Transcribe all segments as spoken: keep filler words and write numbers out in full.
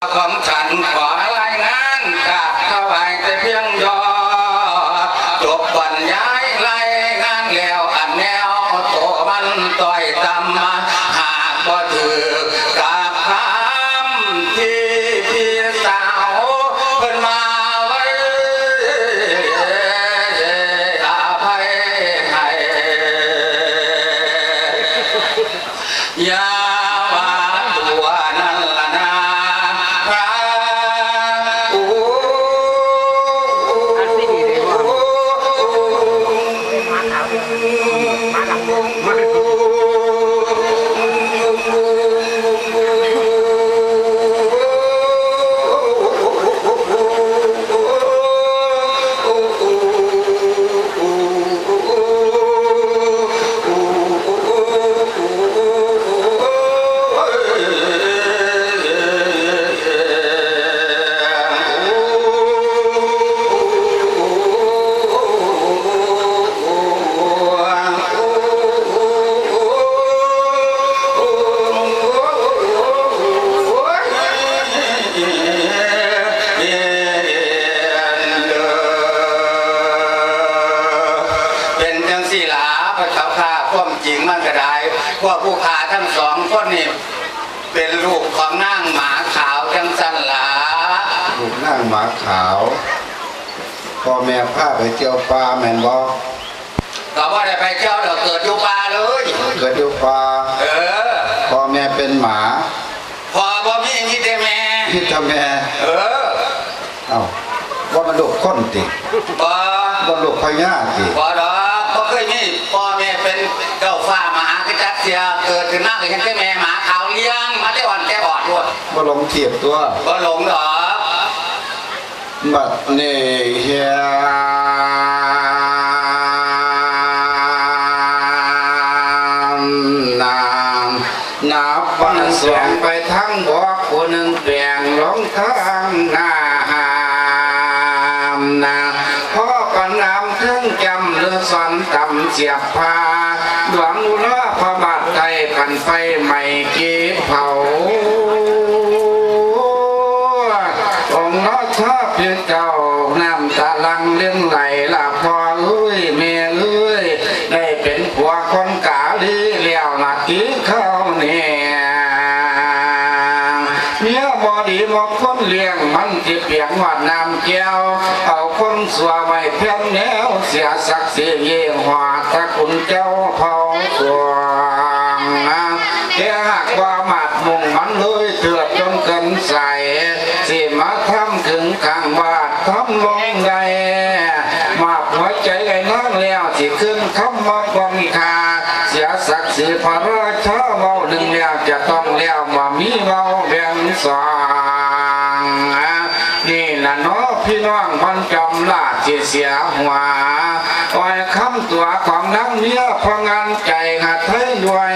ของฉันขอรายงานกราบถวายแต่เพียงย่อ จบบรรยายรายงานแล้ว อันแนวโตมันต้อยต่ำมา หากบ่ถือกับคำที่พี่สาวเพิ่นมาไว้ อภัยให้ อย่าว่าตัวนั้นละนา พระ โอ้ เป็นจังซี่ล่ะ พระเจ้าข้า ความจริงมันก็ได้ พวกผู้ข้าทั้งสองคนนี่ เป็นลูกของนางหมาขาวจังซั่นล่ะ ลูกนางหมาขาว พ่อแม่พาไปเที่ยวป่าแม่นบ่ ก็บ่ได้ไปเที่ยวดอก เกิดอยู่ป่าเลย เกิดอยู่ป่า เออ พ่อแม่เป็นหมา พ่อบ่มี มีแต่แม่ มีแต่แม่ เออ เอ้า ว่ามันลูกคนติ บ่ ว่าลูกพญาติ บ่ดอก บ่เคยมีพ่อแม่เป็นเจ้าฟ้ามหากษัตริย์เสีย เกิดขึ้นมาก็เห็นแต่แม่หมาขาวเลี้ยงมาแต่อ่อนแต่ออดโลด บ่หลงเทียบตัว บ่หลงดอก บัดนี้เฮียนาง นับวันสวงไปทางบก ผู้หนึ่งแปลงลงทางน้ำนะ พ่อปันน้ำเทิงจำหรือสอนตำเสียบผ้า หลวงอุลาพระบาทไทยปันไฟไหม้เก็บเผา องค์ราชาเพียงเจ้า น้ำตาลังเลื่องไหลละพ่อเอ้ยแม่เอ้ย ได้เป็นผัวคนกาลีแล้วละติเขาเนี่ย เมียบ่ดีบ่คนเลี้ยง มันสิเปียงหอดน้ำแก้ว เอาคนสัวไว้แทนแนว เสียศักดิ์ศรีเยี่ยงหอดตระกูลเจ้าเผ่าสวง แต่หากว่าหมาดมุ่งมันเลยเถิดจนเกินใส สิมาทำถึงกลางวาดทำลงได้ มอบหัวใจไอ้นางแล้วสิขึ้นคำว่าความค่า เสียศักดิ์ศรีพระราชาเว้าหนึ่งแล้วจะต้องแล้วบ่มีเว้าแบ่งสอง นี่ล่ะเนาะพี่น้อง มันจอมราชสิเสียหัว อ้อยคำตัวของนางเมียพองานใจหาไทยด้วย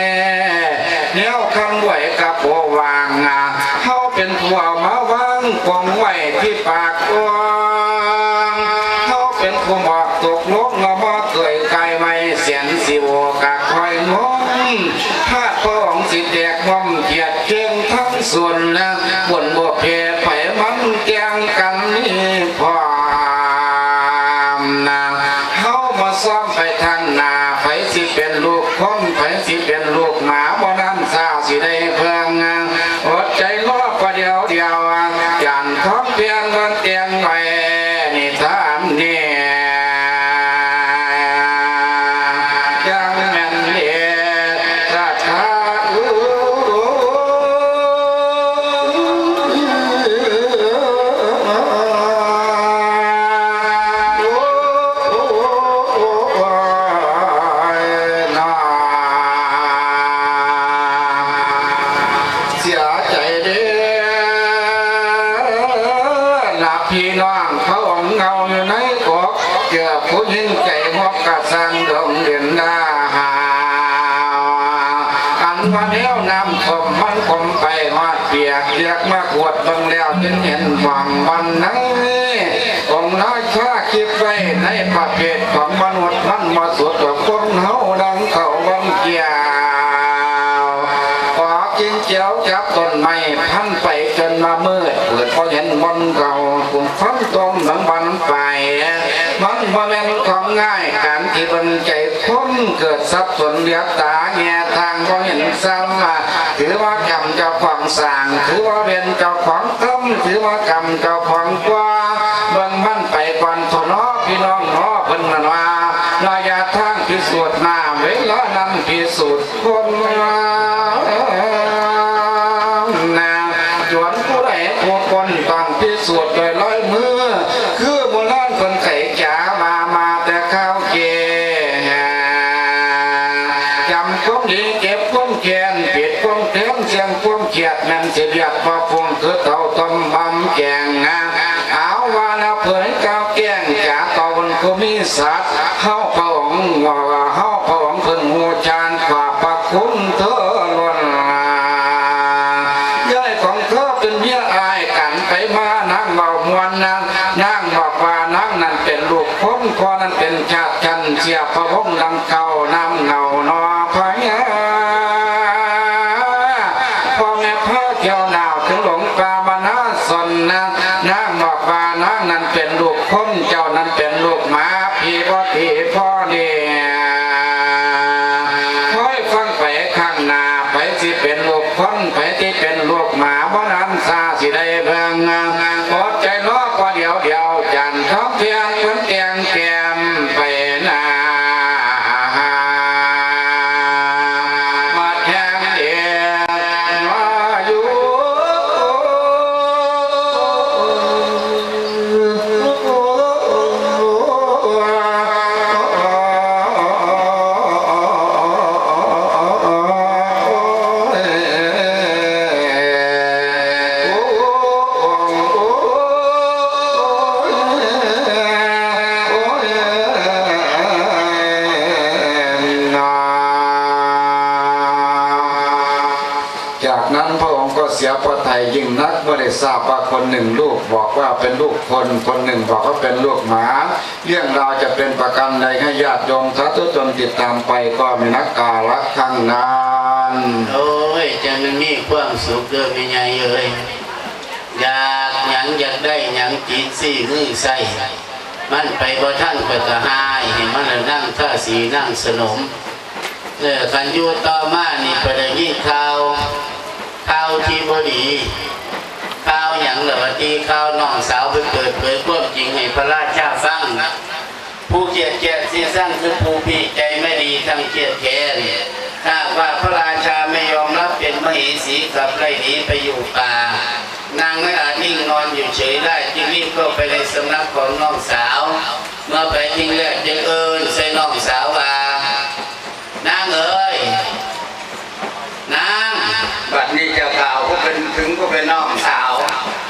แนวคำไหวกับโอวาง เฮาเป็นผู้เอามาวางปองไว้ที่ปากกอง เฮาเป็นผู้บอกตกลงเอามาเกยกายไว้เสียนสิโอกะคอยงม ถ้าพระองค์สิแตกงมเกียดเก่งทั้งส่วนนะ บนบวกเพไผมันแกงกันนี่พร้อมนะ เฮามาซ้อมไปทางหน้า ไผสิเป็นลูกคน ไผสิเป็นลูกหมา บ่นั้นซาสิได้เพิ่ง อดใจรอประเดี๋ยวเดียว จานทองเพียงวันเตียงไว้ นิทานเนี่ย ยังแม่นเดชะทา เสียใจเด้อนะพี่น้อง เขาองเงาอยู่ในอก เจอผู้หญิงใจฮอกกะสังดงเด่นดาหา อันว่าแนวน้ำท่วมมันคมไปฮอดเปียก เรียกมาขวดเบิ่งแล้วจึงเห็นหม่องวันไหน องค์ราชาคิดไว้ในประเภทของมนุษย์มันบ่สุดกว่าคนเฮาดังเขาวังเกี่ยว ขอกินเจียวจับต้นไม้พันไปจนมามืด พอเห็นมนต์เก่า กุมฟันต้มหนังบันไป มันบ่แม่นของง่าย การที่เบิ่งใจคนเกิดสับสนเหลือตาแง่ทางบ่เห็นซ้ำ ถือว่ากรรมเจ้าของสร้าง ถือว่าเวรเจ้าของกรรม ถือว่ากรรมเจ้าของกว่า เบิ่งมันไปก่อนเถาะเนาะพี่น้องเนาะ เพิ่นนั่นว่า ระยะทางพิสูจน์หน้า เวลานั้นพิสูจน์ คนนะ จวนผู้ใดผู้คนต้องพิสูจน์ด้วยลายมือ คือโบราณคนไขจ๋ามา มาแต่ข้าวเกจำความดีเก็บความแค้น ปิดความแค้นเสียงความเกลียด แม่นสิเลียดพอพุงคือเต่าต้มบำแกงนะ เอาว่านะเผยก้าวแกล้งจ๋าต่อวันผู้มีสัตว์ เฮาพระองค์ว่าเฮาพระองค์เพิ่งฮู้จานขอบพระคุณเธอล้วนลา ยายของเธอเป็นเมียอ้ายกันไปมานางเว้าม่วนนาง นางบอกว่านางนั้นเป็นลูกคน พ่อนั้นเป็นชาติชั้นเสียพระวงศ์ดังเก่าน้ำเงาเนาะพญา พ่อแม่พาเที่ยวหนาวถึงหลงป่ามานาสนนะ นางบอกว่านางนั้นเป็นลูกคน เจ้านั้นเป็นลูกหมา พี่บ่ตีพ่อเนี่ย คอยฟังไปข้างหน้า ไผสิเป็นลูกคน ไผสิเป็นลูกหมา บ่นั้นซาสิได้เบิ่ง อดใจรอก็เดี๋ยวเดียว จันทร์ทองเพียงเพิ่นแกงแกมไปหน้า มาแทงเดียวอยู่ จากนั้นพระองค์ก็เสียพระทัยยิ่งนัก เมื่อได้ทราบว่าคนหนึ่งลูกบอกว่าเป็นลูกคน คนหนึ่งบอกว่าเป็นลูกหมา เรื่องราวจะเป็นประการใดให้ญาติโยมสาธุชนติดตามไปก็มีนักกาละครั้งนั้น โอ้ย จังมันมีความสุขเด้อแม่ใหญ่เอ้ย อยากหยังอยากได้หยังกินซี้มือใส่ มันไปบ่ทันก็กะหาย ให้มันละนั่งทาสีนั่งสนม เออ คันอยู่ต่อมานี่ก็ได้ยินข่าว ข่าวที่บ่ดี ข่าวหยังล่ะว่าติ ข่าวน้องสาวไปเปิดเผยความจริงให้พระราชาฟัง ผู้เคียดแค้นซี้ซั้งคือผู้มีใจไม่ดีทั้งเคียดแค้น ถ้าหากว่าพระราชาไม่ยอมรับเป็นมเหสี ขับไล่หนีไปอยู่ป่า นางไม่อาจนิ่งนอนอยู่เฉยได้ จึงรีบเข้าไปในสำนักของน้องสาว เมื่อไปถึงแล้วจึงเอิ้นใส่น้องสาวว่า นางเอ๋ย นาง บัดนี้เจ้าข่าวผู้เป็นถึงผู้เป็นน้องสาว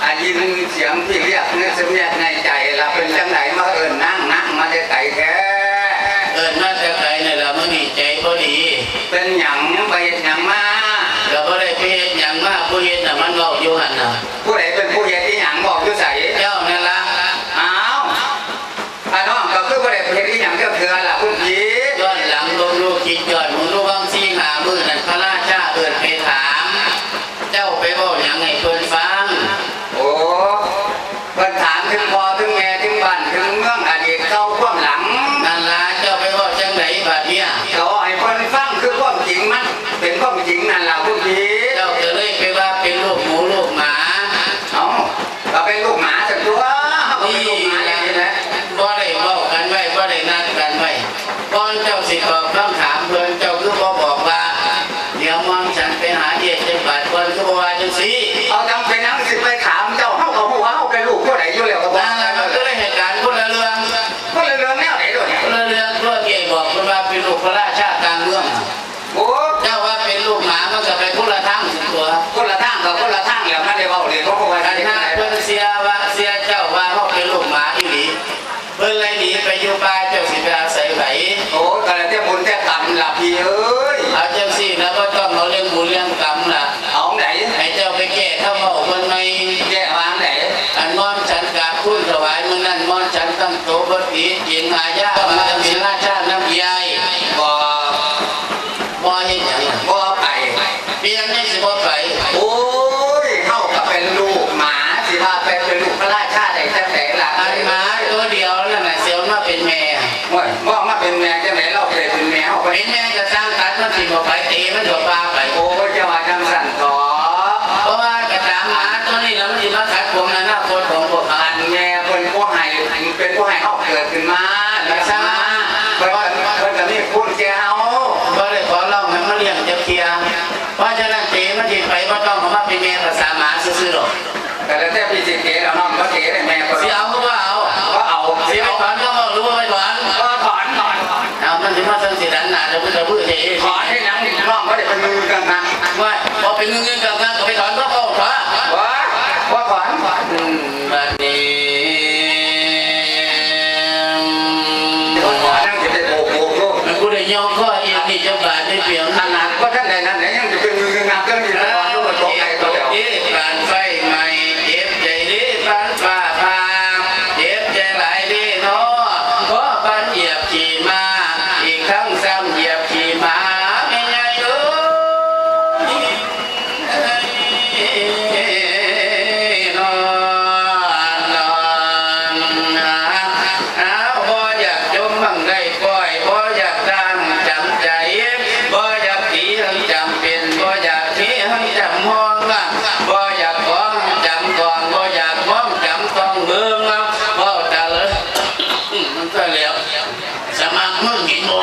อายินเสียงที่เรียกในสำเนียงในใจละ เป็นจังไดมาเอิ้นนาง นางมาแต่ไกลแท้ เอิ้นมาแต่ไกลนี่ล่ะ มื้อนี้ใจบ่ดี เป็นหยังไปเฮ็ดหยังมา ก็บ่ได้ไปเฮ็ดหยังมา ผู้เฮ็ดน่ะมันเว้าอยู่หั่นน่ะ ผู้ใดเป็นผู้เฮ็ดอีหยังบอกอยู่ไส เจ้านั่นล่ะ อ้าว ข้าน้องก็คือบ่ได้ไปเฮ็ดอีหยังจักเทื่อล่ะคุณพี่ ย้อนหลังลงลูกคิดย้อนหมุนลูกวังสี่ห้ามื้อนั้นพระราชาเอิ้นไปถาม เจ้าไปเว้าหยังให้เพิ่นฟัง โอ้ เพิ่นถามถึงพ่อถึงแม่ถึงบ้านถึงเมืองอดีตเก่าความหลัง นั่นล่ะ เจ้าไปเว้าจังไดบัดเนี่ย ก็เว้าให้เพิ่นฟังคือความจริงมันเป็นความจริงนั่นล่ะคุณพี่ เจ้าก็เลยไปว่าเป็นลูกหมูลูกหมา เอ้า ก็เป็นลูกหมาซั่นตั๊ว เฮาก็เป็นลูกหมาอย่างนี้แหละ บ่ได้เว้ากันไว้ บ่ได้นัดกันไว้ ก่อนเจ้าสิตอบคำถามเพิ่น เจ้าคือบ่บอกว่า เดี๋ยวหม่อมฉันไปหาเอดจักบาทก่อน คือบ่ว่าจังซี่ เอาจังเป็นหยังสิไปถามเจ้า เฮาก็ฮู้ว่าเฮาเป็นลูกผู้ใดอยู่แล้ว ก็บอก นั่นล่ะ มันก็เลยเหตุการณ์คนละเรื่อง คนละเรื่องแนวใดโดดเนี่ย คนละเรื่อง ตัวเอดบอกเพิ่นว่าเป็นลูกพระราชากลางเมือง โอ้ เจ้าว่าเป็นลูกหมามันก็ไปคนละทางซั่นตั๊ว คนละทางก็คนละทางแหละ มันได้เว้าเรียนเพราะว่าได้ ถ้าเพิ่นเสียว่า เสียเจ้าว่าเฮาเป็นลูกหมาอีหลี เพิ่นไล่หนีไปอยู่ป่า เจ้าสิไปอาศัยไผ โอ้ ก็แล้วแต่บุญแต่กรรมล่ะพี่เอ้ย เอาจังซี่นะ บ่ต้องเอาเรื่องบุญเรื่องกรรมล่ะ เอาไหน ให้เจ้าไปแก้คำเว้าเพิ่นใหม่ แก้วางไหน อันหม่อมฉันกราบทูลถวายมื้อนั้น หม่อมฉันตั้งโตบ่ติ เกียงหายากมาเป็นราชาน้ำใหญ่ บ่ บ่เฮ็ดหยังล่ะ บ่ไป เปลี่ยนจังสิบ่ไป โอ้ย เฮาก็เป็นลูกหมาสิพา ขึ้นมา ภาษาหมา เพิ่นก็ เพิ่นก็มีคุณแก่เฮา บ่ได้ขอร้องให้มาเลี้ยงจักเทื่อ เพราะฉะนั้นเต๋มันสิไปบ่ต้องเอามาเป็นแม่ภาษาหมาซื่อๆดอก ก็แล้วแต่พี่สิเต๋เอาน้องบ่เต๋แม่ก็ สิเอาหรือบ่เอา บ่เอา สิไปถอนคำเว้าหรือบ่ไปถอน บ่ถอน ถอน เอา มันสิมาจั่งสิดันหน้าจะพูดจะพูดเต๋ ถอนให้หยังนี่ น้องบ่ได้เป็นมือกันนะ ว่าบ่เป็นมือกันนะ ก็ไปถอนคำเว้าเถาะ บ่ บ่ถอน อืม บัดนี้ นั่งสิไปโบกโบกโลก มันผู้ใดย่อข้อเอียงนี่จะบาดได้เปรียบ ขนาดว่าท่านใดนั้นไหนยังจะเป็นมืองับเรื่องนี้นะ ว่าตกใจตัวเดียว เอ๊ะ ปานไฟไหม้เจ็บใจเด้ ปานฟ้าผ่าเจ็บใจหลายเด้เนาะ เพราะปานเหยียบขี้ม้า อีกทั้งซ้ำเหยียบขี้หมา แม่ใหญ่เอ้ย นอนนอนอ้าว บ่อยากจมบังได้ก้อย บ่อยากตั้งจำใจ บ่อยากตีให้จำเป็น บ่อยากเทให้จำห้อง บ่อยากของจำกอง บ่อยากมองจำต้องเบิ่ง เว้าแต่เลย มันก็แล้ว สมัครมึงกินบ่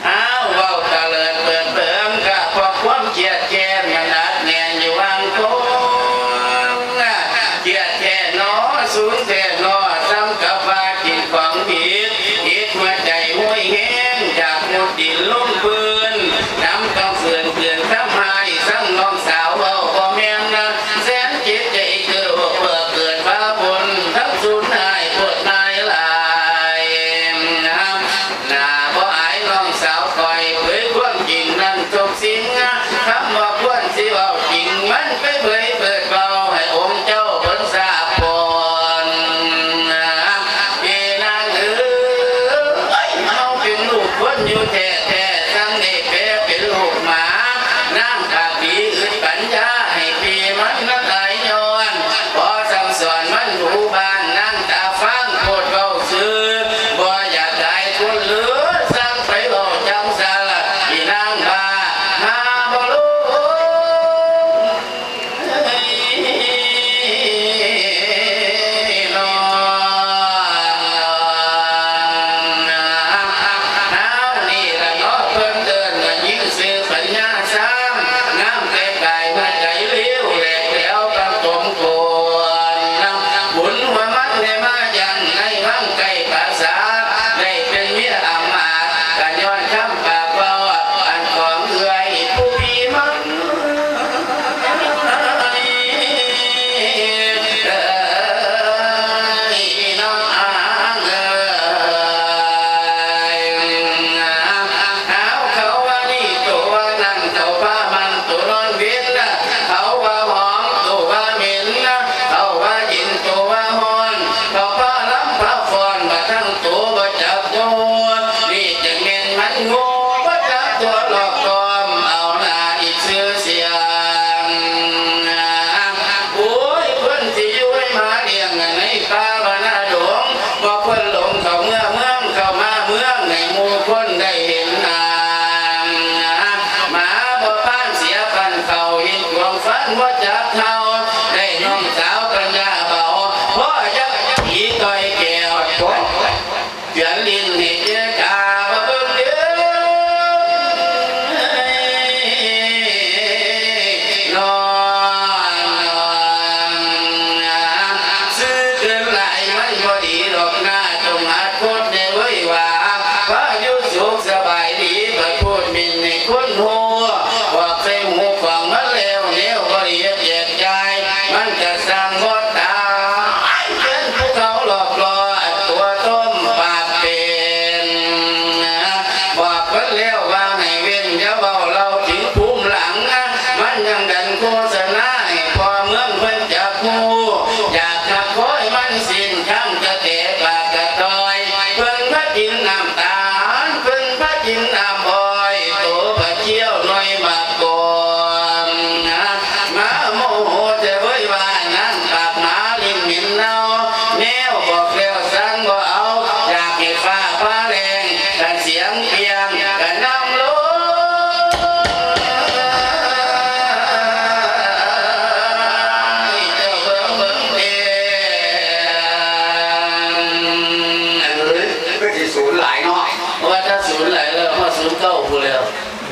อ้าว เว้าตะเลิดเปิดเปิงกะเพราะความเครียดแค้นมันอัดแน่นอยู่หว่างคน เครียดแท้หนอ สูงแท้หนอ ซ้ำกับว่ากินของผิด ผิดหัวใจห้วยแฮง อยากมุดดินลงพื้น น้ำต้องเฟื่อนเฟื่อนทำให้ซ้ำน้องสาวเว้าบ่แม่นนะ แสนจิตใจเกิดเพื่อเกิดมาบน ทั้งสูญหายโพดนายหลาย หน้าบ่อายน้องสาวข้อย เผยความจริงนั้นทุกสิ่ง คำว่าควรสิเว้าจริง มันไปเผยเปิดเบาให้องค์เจ้าเพิ่นทราบก่อน พี่นางเอ๋ย เฮาเป็นลูกคนอยู่แท้ๆ จั่งได้แปลเป็นลูกหมา นางปากดีอึดปัญญาให้พี่มันนั้นหลายย้อน พอสั่งสอนมันอยู่บ้านนางตาฟางโพดเว้าซื่อ บ่อยากได้คนเหลือ สั่งไปเว้าจั่งซั้นละ อีนางบ้า หาบ่ลง เอ้ย น้อง หาวนี่ละเนาะ เพิ่นเอิ้นว่าหญิงชื่อปัญญาซ้ำ งามแต่กายว่าใจเลว แหลกแหลวตั้งสมควร บุญว่ามันได้มายังในวังใกล้ปราสาท ได้เป็นเมียอำมาตย์ ก็ย้อนคำปากเว้า อันของเอื้อยผู้พี่มัน เอ้ย น้องเอ้ย เอาเขาว่านี่ตัวนั่น เขาพามันตัวนอนเว้น เขาว่าหอมตัวว่าเหม็น เขาว่าเย็นตัวว่าฮ้อน เขาพาลำพาฟ้อนมาทั้งตัวบ่จักตัว นี่จะแม่นมันโง่บ่จักตัวหลอกกลอม เอาหน้าอีกชื่อเสียง โอ้ย เพิ่นสิอยู่ให้หมาเลี้ยงในป่าบ้านนาดง บ่ควรหลงเข้าเมือง เมืองเข้ามาเมือง ให้หมู่คนได้เห็นหน้า หมาบ่พานเสียปันเขา เห็นดวงฟันบ่จักเท่า ได้น้องสาวปัญญาเบา พ่อยักษ์ผีต่อยแก้ว เขียนลิ้นให้เจกามาเบิ่งเด้อ นอน นอน ซื้อเกินหลายมันบ่ดีดอกหน้า จงหัดโคตรในเว้ยว่า พาอยู่สุขสบายดี บ่พูดหมิ่นในคนหัว บอกใส่หูฟังมาแล้ว แนวบ่ดีเฮ็ดแยกย้าย มันกะสร้างบ่ตาย เป็นผู้เขาหลอกล่อตัว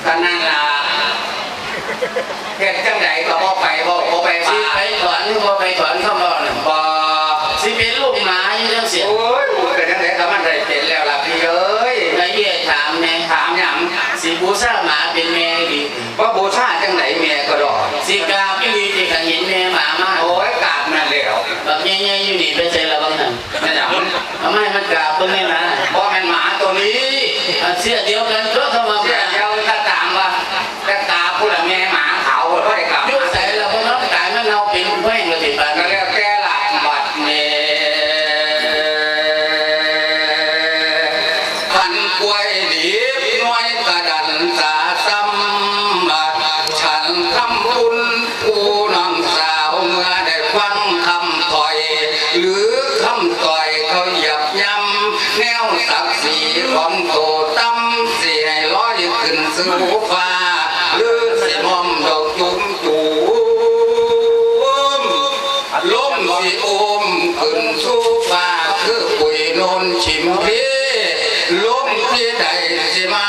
เท่านั้นล่ะ เฮ็ดจั่งใดก็บ่ไปเว้า บ่ไปว่า สิไปถอนหรือบ่ไปถอนคำเว้านั่น บ่ สิเป็นลูกหมาอยู่จั่งซี้ โอ้ย เป็นจั่งใดก็มันได้เป็นแล้วล่ะพี่เอ้ย แล้วเอื้อยถามแหน่ ถามหยัง สิบูชาหมาเป็นแม่อีหลี ว่าบูชาจั่งใดแม่ก็ดอก สิกราบอีหลีติ คันเห็นแม่หมามา โอ้ย กราบนั่นแหล้ว บักใหญ่ๆอยู่นี่ไปไสละบักหั่น แม่นหยัง เอามาให้มันกราบเบิ่งแหน่นะ บ่แม่นหมาตัวนี้ อ่ะ เสี้ยเดียวกันตัว คำว่าหมา เสี้ยเดียวกัน ตามว่า แต่กราบผู้ละแม่หมาขาวบ่ได้กราบ อยู่ไสละ บ่นอนตายมันเน่าเป็นแห้งละติบาดนี้ ก็แล้วแต่ละ บัดนี้ คันกล้วยดิบหน่วยกะดันสาซ้ำ บัดฉันคำบุญ ผู้น้องสาวเมื่อได้ฟังคำถอย หรือคำต่อยเขาเหยียบย่ำ แนวศักดิ์ศรีของโตต่ำ สิให้ลอยขึ้นสู่ฟ้า หรือสิมอมดอกจุ่มจุ่ม ลมสิโอมขึ้นสู่ฟ้า คือปุ๋ยโนนชิมพี ลมที่ใดสิมา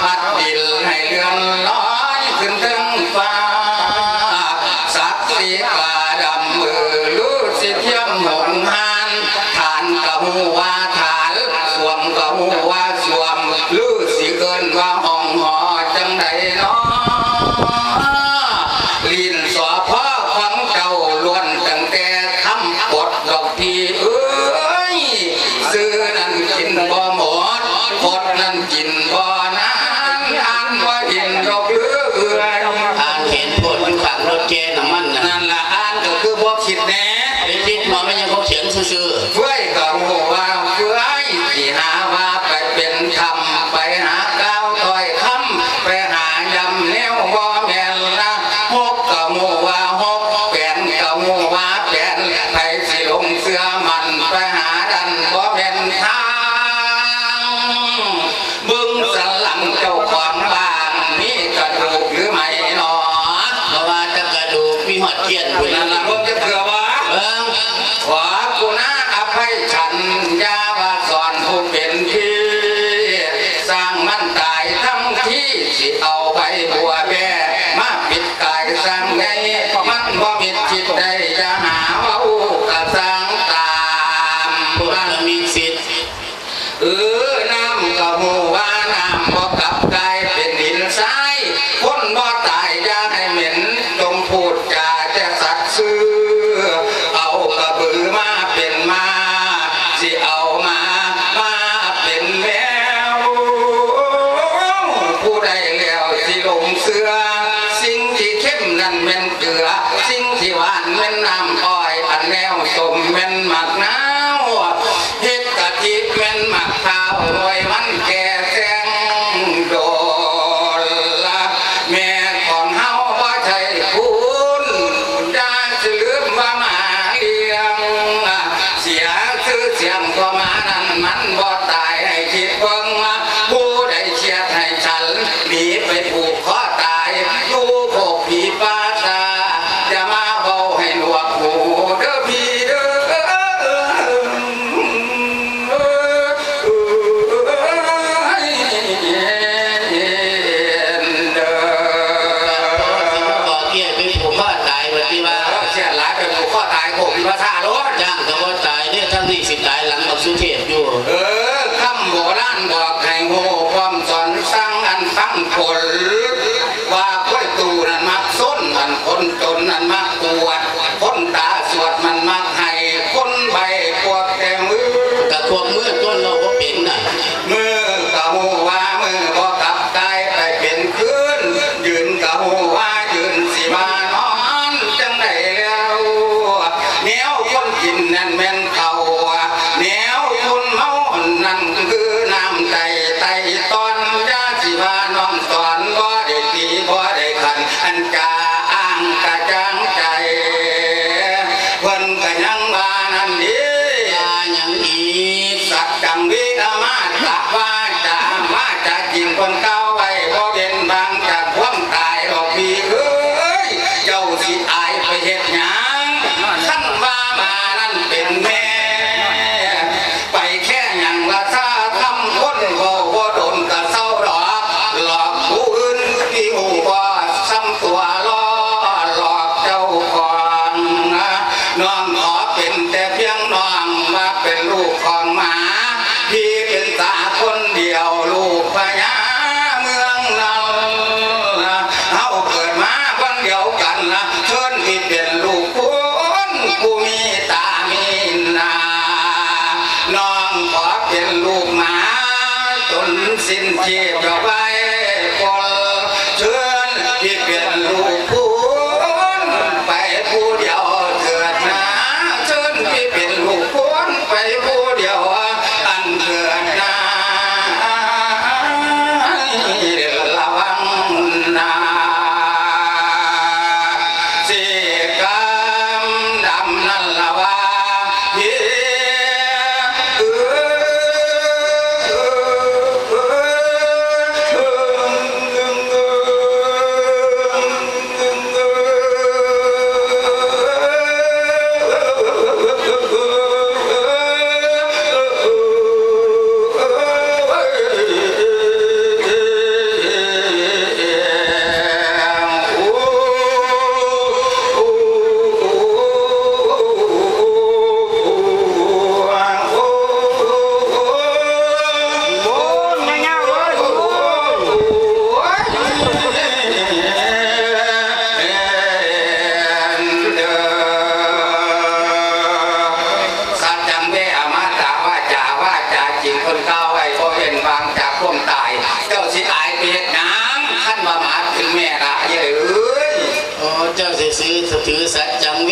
พัดดินให้เลื่อนลอยขึ้นเทิงฟ้า สักสีกาดำมือหรือสิเทียมหงหาน ฐานกะฮู้ว่าฐาน สวมกะฮู้ว่าสวม หรือสิเอิ้นว่าห้องหอจั่งใดน้อ ลีนสอพอของเจ้าล้วนตั้งแต่คำกดดอกพี่เอ้ย ซื้อนั้นกินบ่หมด กดนั้นกินบ่นาน อ่านบ่เห็นดอกเอื้อย อ่านเห็นโพดอยู่ข้างรถแก่น้ำมันน่ะ นั่นล่ะ อ่านก็คือบ่คิดแหน่ ไปคิดมามันยังเขาเขียนซื่อๆ เฟื่อยก็ฮู้ว่าเฟื่อย สิหาว่าไปเป็นธรรม ไปหากล่าวถ้อยคำ ไปหาย้ำแนวบ่แม่นละ ฮกก็ฮู้ว่าฮก แปนก็ฮู้ว่าแปน ไผสิหลงเชื่อมั่น ไปหาดันบ่แม่นทาง เบิ่งสันหลังเจ้าของบ้าน มีกระดูกหรือไม่หนอ เพราะว่าแต่กระดูกมีฮอดเขี้ยนพุ่น นั่นล่ะ เบิ่งจักเทื่อบ่ เบิ่ง ขอกุณาอภัยฉัน อย่าว่าสอนผู้เป็นพี่ สร้างมันตายทั้งที่ สิเอาใบบัวแบ้ มาปิดกายสร้างไง มันบ่มิดจิตได้ อย่าหาเว้ากะสร้างตาม พุทธมิตรสิทธิ์ เออ น้ำก็ฮู้ว่าน้ำบ่กลับกลายเป็นดินทราย คนบ่ตายอย่าให้เหม็น จงพูดจาแต่สัตย์ซื่อ เอากระบือมาเป็นม้า สิเอาม้ามาเป็นแมว ผู้ใดแล้วสิหลงเชื่อ สิ่งที่เค็มนั่นแม่นเกลือ สิ่งที่หวานแม่นน้ำอ้อย อันแนวส้มแม่นหมากนาว เฮ็ดกะทิแม่นหมากพร้าว หน่วยมันแก่แซงโดนละ แม่ของเฮาบ่ใช่คุณ อย่าสิลืมว่าหมาเลี้ยง เสียชื่อเสียงเพราะหมานั้นมันบ่ตาย ให้คิดเบิ่งว่าผู้ใดเคียดให้ฉัน หนีไปผูกคอตาย อยู่พวกผีป่าช้า อย่ามาเว้าให้หนวกหูเด้อพี่เด้อ เด้อ สิมาบอกเอี้ยไปผูกคอตายบัดนี้ว่า เสียหลายไปผูกคอตายโคกพิมพ์พระธาตุโลด ย่างก็บ่ตายเด้อ ทั้งนี้สิตายหลังบักสุเทพอยู่ เออ คำโบราณบอกให้ฮู้ ความสอนสั่งอันตั้งผล ว่าควายตู้นั้นมักซน อันคนจนนั้นมักกวด คนตาสวดมันมักให้ คนใบ้ปวกแต่มือ กะควบมือต้นเราบ่เป็นน่ะ มือกะฮู้ว่ามือบ่กลับกายไปเป็นคืน ยืนกะฮู้ว่ายืนสิว่านอนจั่งใดแล้ว แนว น้องขอเป็นแต่เพียงน้อง มาเป็นลูกของหมา พี่เป็นตาคนเดียว ลูกพญาเมืองนนท์ เฮาเกิดมาวันเดียวกันนะ เชิญพี่เป็นลูกคุณ ผู้มีตามีหน้า น้องขอเป็นลูกหมา จนสิ้นชีพอย่าไปปน เชิญพี่เป็นลูกคุณ ไปผู้เดียวเถิดนะ เชิญพี่เป็นลูกคุณ ไปผู้เดียวอันเถิดนะ ระวังนะ สิกำดำนั่นละว่า เฮ้ เออ สัจจังเว อมตะวาจา วาจาจริงเพิ่นกล่าวไว้บ่เว้นว่างจากความตาย เจ้าสิอายไปเฮ็ดหยัง คันว่าหมาเป็นแม่ละ ยายเอ้ย โอ้ เจ้าสิถือ ถือสัจจังเว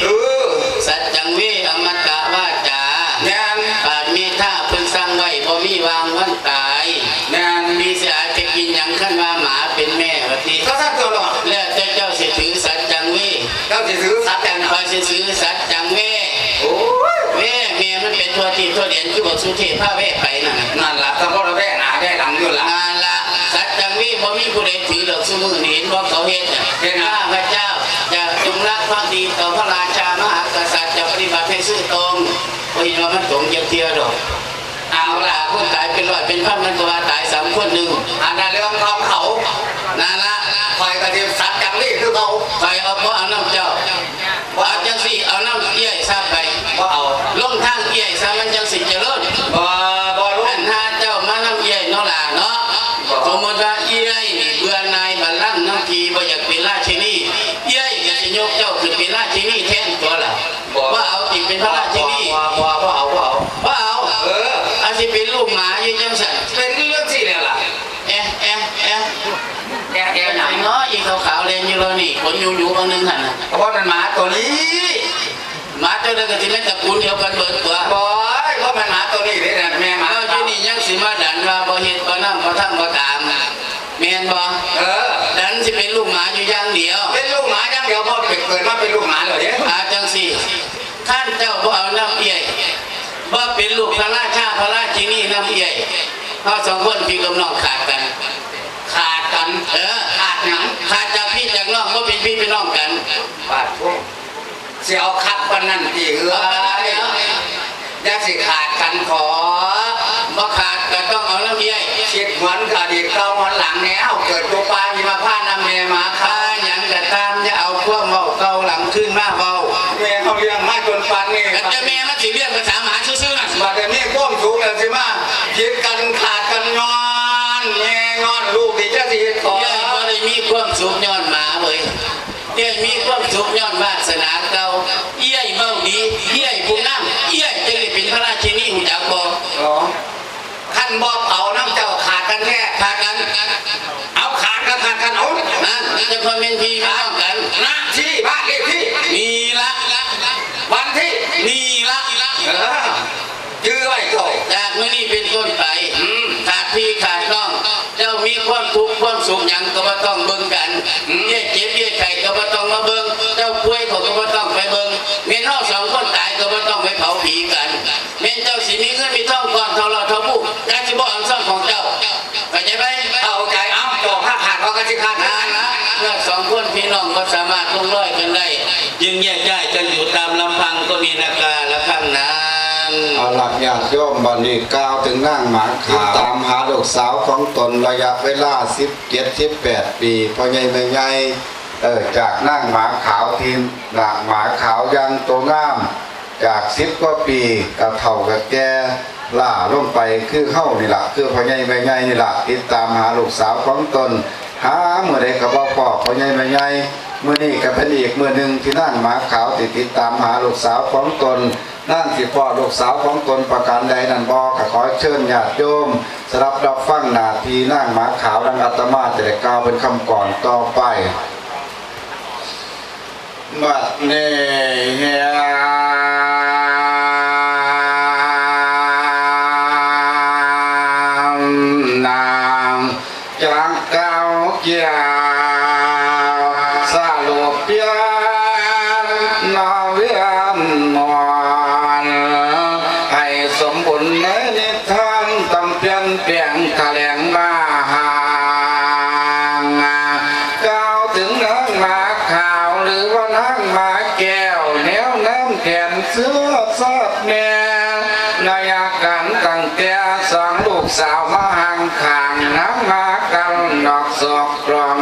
เออ สัจจังเว อมตะวาจา แม่น ปาดมีถ้าเพิ่นสั่งไว้บ่มีว่างวันตาย แม่น มีสิอายไปกินหยัง คันว่าหมาเป็นแม่ว่าติ ก็สั่นตัวเนาะ แล้วแต่เจ้าสิถือสัจจังเว เจ้าสิถือสัจจัง ข้อยสิถือสัจจังเว โอ้ย เว แม่มันเป็นทั่วที่ทั่วแดน คือบักสุเทพพาเวไปนั่นน่ะ นั่นล่ะ ก็บ่ละแวหน้าแวหลังอยู่ล่ะ นั่นล่ะ สัจจังเว บ่มีผู้ใดถือดอก ซุมื้อนี้เห็นบ่เขาเฮ็ดน่ะ เฮ็ดหยัง ข้าพเจ้าจะจงรักภักดีต่อพระราชามหากษัตริย์ จะปฏิบัติให้ซื่อตรง บ่เห็นว่ามันตรงจักเทื่อดอก เอาล่ะ คนตายเป็นร้อยเป็นพัน มันก็ว่าตายซ้ำคนหนึ่ง อันนั้นเรื่องของเขา นั่นละ ข้อยก็สิสัจจังเวคือเขา ข้อยเอา บ่เอานำเจ้า บ่เอา เอาจังซี่ เอานำเอื้อยซะไป บ่เอา ลงทางเอื้อยซะ มันจังสิเจริญ บ่ บ่ลง คันหาเจ้ามานำเอื้อยเนาะล่ะเนาะ บ่ สมมุติว่าเอื้อยนี่เบื่อหน่ายบัลลังก์นำที บ่อยากเป็นราชินี เอื้อยก็สิยกเจ้าขึ้นเป็นราชินีแทนตัวล่ะ บ่ บ่เอาติเป็นพระราชินี บ่ บ่ บ่เอา บ่เอา บ่เอา เออ อาจสิเป็นลูกหมาอยู่จังซั่น เป็นอยู่จังซี่แหละล่ะ แอะ แอะ แอะ แอะ แอะหยัง เนาะ อีขาวๆ แล่นอยู่แล้วนี่ ขนหยูๆ บางหนึ่งหั่นน่ะ เพราะมันหมาตัวนี้ หมาตัวใดก็สิแม่นตระกูลเดียวกันเบิดตัว บ่ เพราะมันหมาตัวนี้เด้นะ แม่หมา แล้วอยู่นี่ยังสิมาดันว่าบ่เฮ็ดบ่นำบ่ทำบ่ตาม แม่นบ่ เออ ดันสิเป็นลูกหมาอยู่อย่างเดียว เป็นลูกหมาอย่างเดียว เพราะเกิดมาเป็นลูกหมาแล้วเด้ อาจังซี่ คันเจ้าบ่เอานำเอื้อย บ่เป็นลูกพระราชาพระราชินีนำเอื้อย เฮาสองคนพี่กับน้องขาดกัน ขาดกัน เออ ขาดหยัง ขาดจากพี่จากน้อง บ่เป็นพี่เป็นน้องกัน ปาดโธ่ สิเอาคักปานนั้นติ เอื้อย เอาปานนั้นแล้ว อย่าสิขาดกันขอ บ่ขาดก็ต้องเอานำเอื้อย คิดหวนอดีตเก่าหวนหลังแน่ เฮาเกิดอยู่ป่าหิมพานต์นำแม่หมา ข้าหยังก็ตาม อย่าเอาความเว้าเก่าหลังคืนมาเว้า แม่เฮาเลี้ยงมาจนปานนี้ แต่แม่มันสิเลี้ยงภาษาหมาซื่อๆ นั่น บัดนี้มีความสุขแล้วสิมาผิดกันขาดกันย้อนแม่ย้อนลูกนี่จะสิเฮ็ดขอ เอื้อยบ่ได้มีความสุขย้อนหมาเว้ย เอื้อยมีความสุขย้อนวาสนาเก่า เอื้อยเว้าดี เอื้อยผู้งาม เอื้อยจังได้เป็นพระราชินี ฮู้จักบ่ อ๋อ คันบ่เผานำเจ้าขาดกันแท้ ขาดกัน เอาขาดก็ขาดกัน เอา นั่น จังค่อยแม่นพี่แม่นน้องกัน หน้าที่บ้านเลขที่ นี่ละ วันที่ นี่ละ เออ จื้อไว้เจ้า จากมื้อนี้เป็นต้นไป อืม ขาดพี่ขาดน้อง เจ้ามีความทุกข์ความสุขหยังก็บ่ต้องเบิ่งกัน อืม เอื้อยเจ็บเอื้อยไข้ก็บ่ต้องมาเบิ่ง เจ้าป่วยเขาก็บ่ต้องไปเบิ่ง แม่นเฮาสองคนตายก็บ่ต้องไปเผาผีกัน แม่นเจ้าสิมีเงินมีทองก้อนเท่าลอดเท่าภูก็สิบ่เอาซ่องของเจ้า เข้าใจไหม เข้าใจ เอ้า เจ้าพาขาด เขาก็สิขาด นั่นละ เมื่อสองคนพี่น้องบ่สามารถลงรอยกันได้ จึงแยกย้ายกันอยู่ตามลำพังก็มีนาการละครั้งนั้น เอาล่ะญาติโยม บัดนี้กล่าวถึงนางหมากขาว ตามหาลูกสาวของตนระยะเวลาสิบเจ็ด สิบแปด ปี พ่อใหญ่แม่ใหญ่ เออ จากนางหมาขาวที่ นางหมาขาวยังโตงาม จากสิบกว่าปีก็เฒ่าก็แก่ล้าลงไปคือเฮานี่ล่ะ คือพ่อใหญ่แม่ใหญ่นี่ล่ะ ติดตามหาลูกสาวของตน หามื้อใดก็บ่พ้อพ่อใหญ่แม่ใหญ่ มื้อนี้ก็เป็นอีกมื้อหนึ่งที่นางหมาขาวที่ติดตามหาลูกสาวของตน นางสิพ้อลูกสาวของตนประการใดนั้นบ่ ก็ขอเชิญญาติโยมสดับรับฟังหน้าที่นางหมาขาว ดังอาตมาจะได้กล่าวเป็นคำกลอนต่อไป บัดนี้นางจักกล่าวเกี่ยวสรุปเปรียบนอเวียนมอน ให้สมบูรณ์ในนิทาน ต้องเปลี่ยนแปลงแถลงมาหาง กล่าวถึงนางหมาขาวหรือว่านางหมาแก้ว แนวแนมแขนเสื้อซาดแม่ ในอาการตั้งแต่สองลูกสาวมาห่างข้างนางหมากันนอกศอกกลอง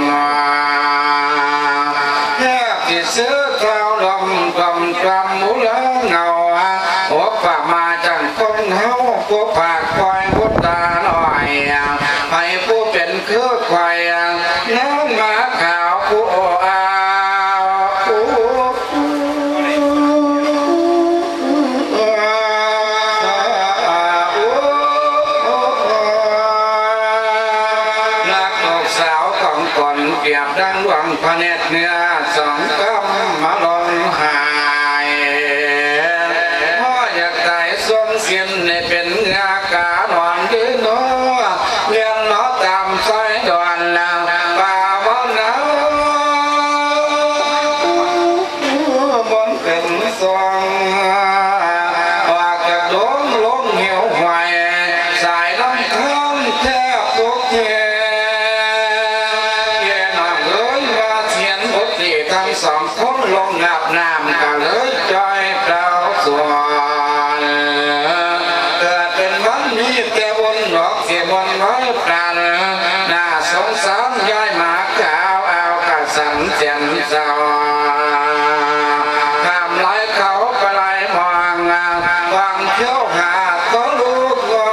แทบสิเสื้อเท้าลมกลมกลมหมูเหลืองเงา โอปมาจังคนเฮา ผู้ปากคอยผู้ตาหน่อย ให้ผู้เป็นคือควาย น้องหมาขาวผู้โออาผู้ รักลูกสาวของตนเปรียบดังดวงพระเนตรเนื้อสองกำมาลองหาย พ่ออยากตายสวมสิ้นในเป็นเงากานอนยืนหนอ เรียนหนอตามสายดอนนางป่าบ่หนาว บนเป็นซอง ออกจากดงลงเหวห้วย สายลำธารแทบทุกเท เย่น้องเอ๋ยว่าเสียนบุตรีทั้งสองคนลงอาบน้ำก็เลยจอยเปล่าสวน เกิดเป็นวันนี้แต่วนดอกเสียบนไว้ปราณ น่าสงสารยายหมาขาวเอากระสันเสียนเศร้า ข้ามไหลเขาไปไหลมอง วางเที่ยวหาตัวลูกงอ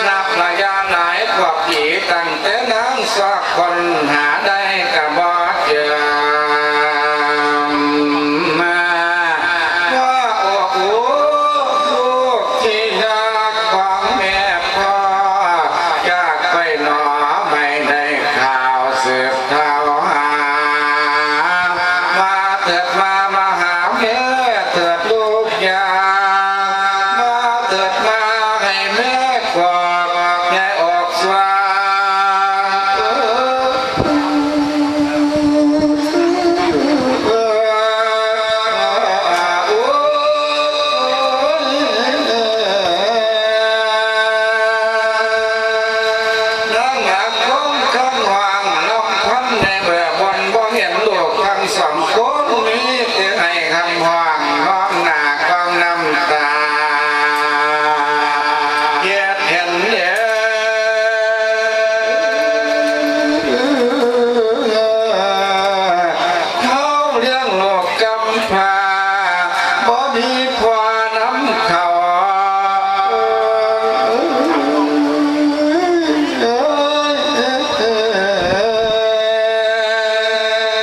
นับระยะหลายกว่าปีตั้งแต่นางซอกคนหาได้กะบ่เจอ มาว่าโอ้โหลูกที่รักของแม่พ่อ จากไปหนอไม่ได้ข่าวสืบเท่าหา มาเถิดมามาหาแม่เถิดลูกยา มาเถิดมาให้แม่กอดแม่อกสวา นางหมากคงคำหวางลำพันในเมื่อบนบ่เห็นลูกทั้งสองคนมีแต่ให้คำหวางน้องหน้าของน้ำตา เฮ็ดเห็นเด้อ เขาเลี้ยงลูกกำพร้า บ่มีพ่อนำเขา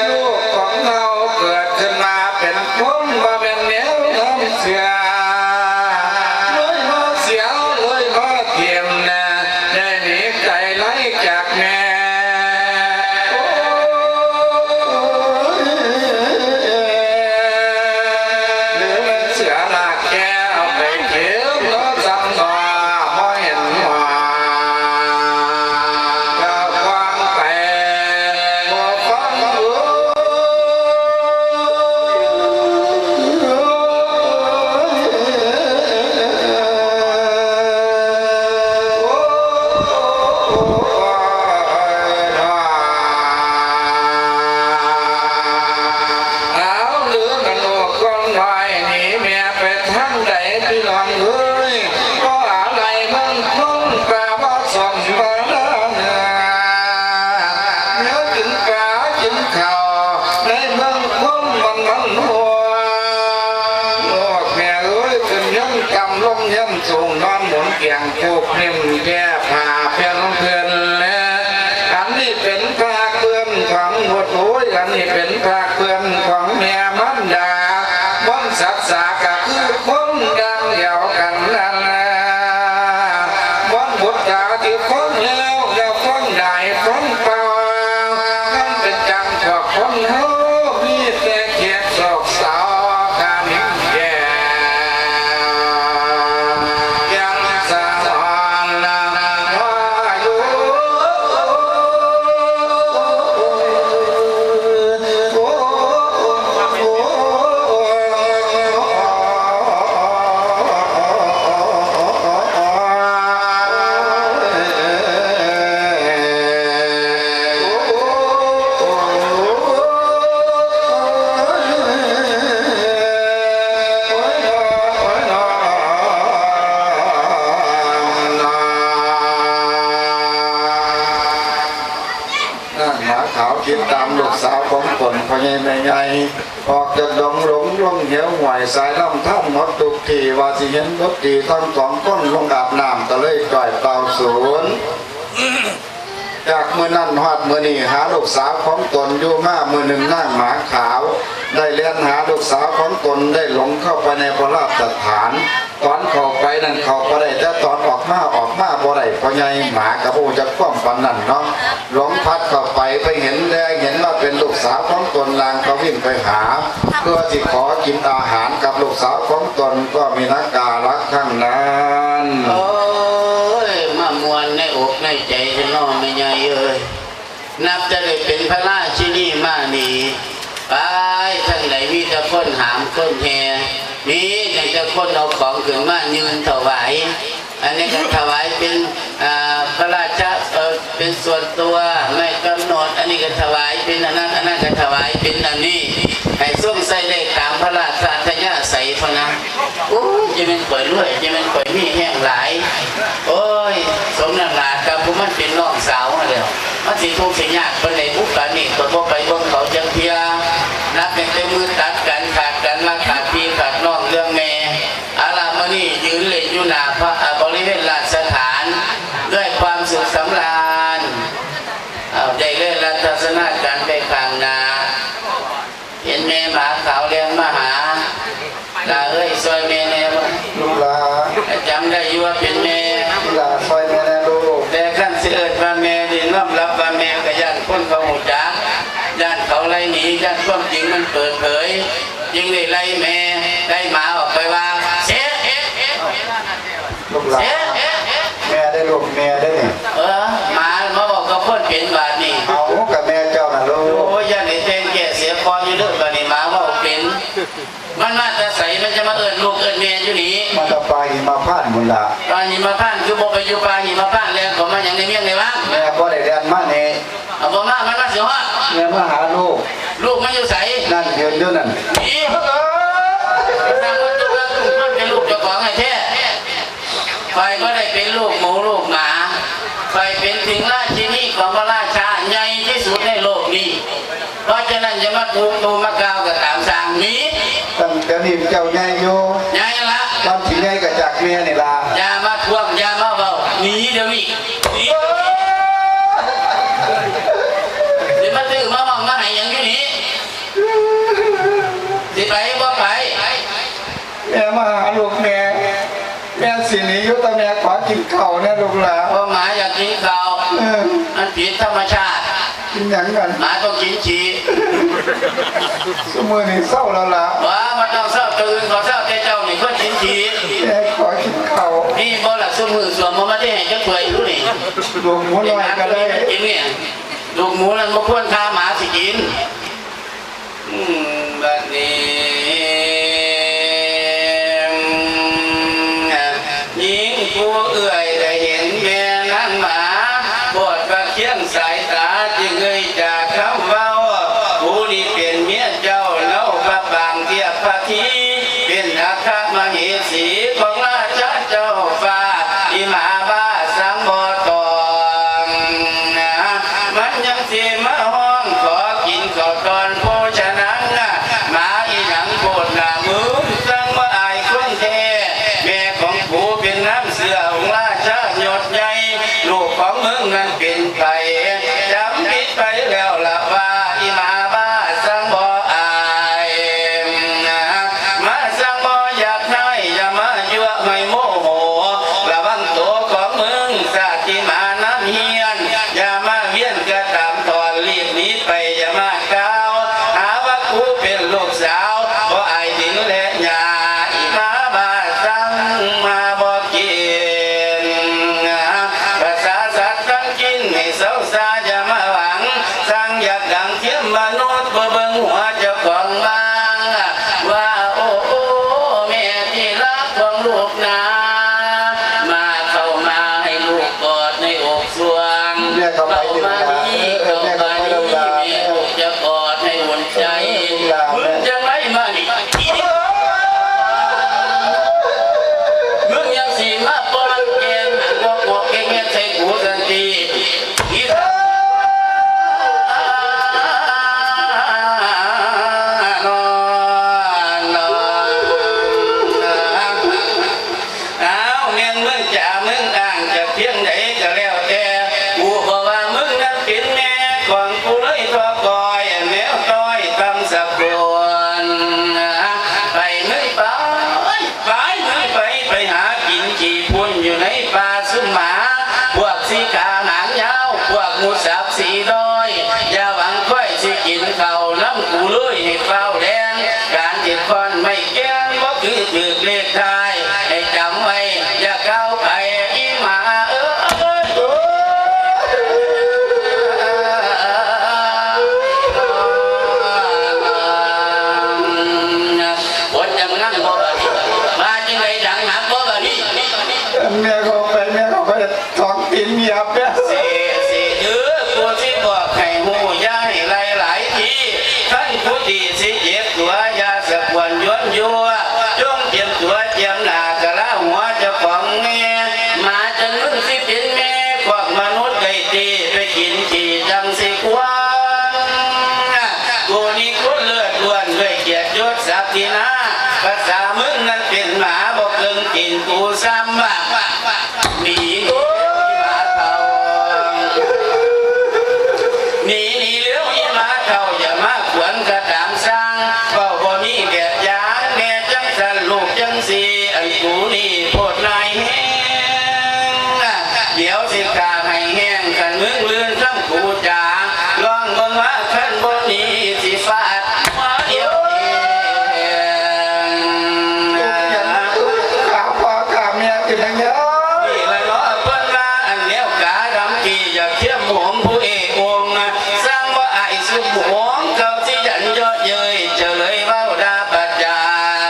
ลูกของเราเกิดขึ้นมาเป็นคนบ่แม่นแนวน้ำเสีย เลยมาเสีย เลยมาเทียมนะ ได้หนีไกลไร้จากแม่ โอ้ย หรือมันเสือลากแกเอาไปเข็นรถสำนอบ่เห็นหัว ก็ควางไปบ่ฟังหู เฮียนสูงนอนหมุนเตียงผูกนิ่มแก้ผ้าเพียงเพื่อนแล อันนี้เป็นผ้าเปื้อนของหมด โอ้ย อันนี้เป็นผ้าเปื้อนของแม่มารดา มนต์สัจจะก็คือคนอย่างเดียวกันนั่นแหละ มนต์บุตรจาที่คนแล้ว แล้วคนใดคนเป่า มันเป็นจังพวกคนเฮามีแต่เขียดโศกเศร้ากันแก่ ยังสะอ่อนละว่าอยู่ นางหมาขาวคิดตามลูกสาวของตน พ่อใหญ่แม่ใหญ่ ออกจากดงหลงลงเหวห้วยสายลำธารหมดทุกที่ ว่าสิเห็นบดดีทั้งสองคนลงอาบน้ำก็เลยจ่อยเป่าสูน จากมื้อนั้นฮอดมื้อนี้หาลูกสาวของตนอยู่มา มื้อหนึ่งนางหมาขาว ได้แล่นหาลูกสาวของตน ได้หลงเข้าไปในพระราชฐาน ตอนเข้าไปนั่นเข้าบ่ได้ แต่ตอนออกมาออกมาบ่ได้ พ่อใหญ่หมาก็บ่ฮู้จักความปานนั้นเนาะ หลงพัดเข้าไป ไปเห็นแดง เห็นว่าเป็นลูกสาวของตน นางก็วิ่งไปหา เพื่อสิขอกินอาหารกับลูกสาวของตน ก็มีนักกาละครั้งนั้น โอ้ย มาม่วนในอกในใจแท้เนาะแม่ใหญ่เอ้ย นับแต่ได้เป็นพระราชินีมานี่ ไปทางใดมีแต่คนหามคนแห่ มีแต่คนเอาของขึ้นมายื่นถวาย อันนี้ก็ถวายเป็น อ่า พระราชะ เอ่อ เป็นส่วนตัว ไม่กำหนด อันนี้ก็ถวายเป็นอันนั้น อันนั้นก็ถวายเป็นอันนี้ ให้ทรงใส่ได้ตามพระราชอัธยาศัยพะนะ โอ้ย จะเป็นข่อยรวย จะเป็นข่อยมีแฮงหลาย โอ้ย สมน้ำหน้ากับผู้มันเป็นน้องสาวมาแล้ว มันสิทุกข์สิยากปานใดบุปานนี้ ข่อยบ่ไปเบิ่งเขาจักเทื่อ นับตั้งแต่มื้อตัดกันขาดกัน มาขาดพี่ขาดน้องเรื่องแม่ อาล่ะ มื้อนี้ยืนเล่นอยู่หน้าพระ อ่า บริเวณราชฐาน ด้วยความสุขสำราญ อ่า ได้เล่นรัตนการไปข้างหน้า เห็นแม่หมาขาวแล่นมาหา หล่าเอ้ย ซ่อยแม่แน่บ่ ลูกหลา จำได้อยู่ว่าเป็นแม่ ลูกหลาซ่อยแม่แน่ลูก แต่คันสิเอิ้นว่าแม่นี่ ยอมรับว่าแม่ก็ย้านคนเขาฮู้จัก ย้านเขาไล่หนี ย้านความจริงมันเปิดเผย จึงได้ไล่แม่ ไล่หมาออกไปว่า เสีย ลูกหลา เสีย แม่ได้ลูก แม่ได้นี่ เออ หมามาบอกกับคนเป็นบาดนี่ เอากับแม่เจ้าน่ะลูก โอ้ย ย้านให้แต่งแก้เสียก่อนอยู่เด้อ บาดนี้หมาเว้าเป็น มันมาแต่ไส มันจะมาเอิ้นลูกเอิ้นแม่อยู่นี่ มาแต่ป่าหิมพานต์พุ้นล่ะ ป่าหิมพานต์ คือบ่ไปอยู่ป่าหิมพานต์ แล่นเข้ามาหยังในเวียงในวัง แม่บ่ได้แล่นมานี่ เอาบ่มา มันมาสิฮอด แม่มาหาลูก ลูกมันอยู่ไส นั่นยืนอยู่นั่น นี่ สร้างว่าตัวลูกมันเป็นลูกเจ้าของแท้ๆ ข่อยบ่ได้เป็นลูกหมูลูกหมา ข่อยเป็นถึงราชินีของพระราชาใหญ่ที่สุดในโลกนี้ เพราะฉะนั้นอย่ามาถูกตูมากล่าวก็ตามสร้างหนี ตั้งแต่นี้เจ้าใหญ่อยู่ ใหญ่ละ ตอนสิใหญ่ก็จากแม่นี่ล่ะ อย่ามาทวง อย่ามาเว้า หนีเดี๋ยวนี้ หนี สิมาตื้อมาห้องมาให้หยังอยู่นี่ สิไปบ่ไป แม่มาหาลูกแม่ แม่สิหนีอยู่ แต่แม่ขอกินข้าวแน่ลูกหลา เพราะหมาอยากกินข้าว เออ มันผิดธรรมชาติ กินหยังกัน หมาต้องกินขี้ ซุมื้อนี้เซาแล้วล่ะ ว่ามันต้องเซา ตื่นก็เซา แต่เจ้านี่คนกินขี้ แม่ขอกินข้าว นี่บ่ล่ะ ซุมื้อสวมบ่มาได้ให้จักถ้วยรู้นี่ ลูกหมูน้อยก็ได้ กินเนี่ย ลูกหมูนั่นบ่ควรฆ่าหมาสิกิน อืม บัดนี้ หญิงผู้เอื้อยได้เห็นแม่นางหมา โพดว่าเคียงสายตาจึงเอ่ยจากคำเว้า ผู้นี้เป็นเมียเจ้า เล่าพระปางเทียบพระที เป็นอัครมเหสีของราชาเจ้าฟ้า อิหมาบ้าสังบ่ตอง มันยังสิมาฮ้องขอกินข้าวตอนโภชนัง หมาอีหยังโพดหน้ามึง จั่งว่าอายคนแท้ แม่ของกู สาว บ่อายหญิงและหญ้า อีหมาบ้าสั่งมาบ่กิน ภาษาสัตว์ทั้งกินให้เซาซาอย่ามาหวัง สั่งอยากดังเทียมมนุษย์ บ่เบิ่งหัวเจ้าของบ้าง ว่าโอ้โอ้ แม่ที่รักของลูกนา มาเข้ามาให้ลูกกอดในอกสวง แม่เข้าไป เข้ามานี่ เออ แม่เข้าไป เข้ามานี่ แล้วล่ะ แม่ลูกจะกอดให้อุ่นใจ เออ ลูกหลาน มึงจะไม่มานี่ อีนี่ มึงยังสิมาป้อนแกง หันบ่กวกแกงเฮ็ดใส่กูสันติ อีสาน นอน นอน อ้าว แม่นมึงจ๋า มึงอ้างจะเพียงใดก็แล้วแต่ กูก็ว่ามึงนั้นเป็นแม่ของกูเลย ทอคอยแมวต้อยตำสะกวน ไปมึงไป ไปมึงไป ไปหากินขี้พุ่นอยู่ในป่าซุมหมา พวกสีขาหางยาว พวกหมูสับสีด้อย อย่าหวังค่อยสิกินข้าวน้ำกูเลย ให้เฝ้าแดง การติดคอนไม่แกงบ่คือถือเลขท้าย ให้จำไว้ อย่าก้าวไป อีหมาเอ้ย บทยังนั่งบ่บัดนี้ มาจังไดดังหนักบ่บัดนี้ แม่เข้าไป แม่เข้าไป สองตีนเหยียบเนี่ย เส เสเด้อ กูสิบอกให้ฮู้ อย่าให้ไล่หลายที คันผู้ดีสิเจ็บตัว อย่าสะกวนย้อนยั่ว จงเตรียมตัวเตรียมหน้ากะลาหัวเจ้าของแม่ หมาจังมึงสิเป็นแม่ พวกมนุษย์ได้ตี ไปกินขี้จังสิควง กูนี่คนเลือดล้วนด้วยเกียรติยศศักดินา ภาษามึงนั้นเป็นหมา บ่เกิงตีนกูซ้ำ หนีหนีหมาเฒ่า หนีหนีเร็วอีหมาเฒ่า อย่ามาขวนกระตามสร้าง เว้าบ่มีแบบอย่าง แม่จังสั่นลูกจังสี อันกูนี่โพดนายแฮง เดี๋ยวสิฆ่าให้แห้ง คันมึงลื่นคำกูจ๋า ลองเบิ่งว่าคันบ่หนีสิฟาดหัวเดียวเอง ขาพ่อขาแม่เป็นจั่งใด นี่ละเนาะเพิ่นว่าอันแนวกาดำที่อยากเทียมโหมผู้เอกองค์ สร้างบ่อายสุมหวง เขาสิยันเยาะเย้ย เจ้าเลยเว้าด่าประจา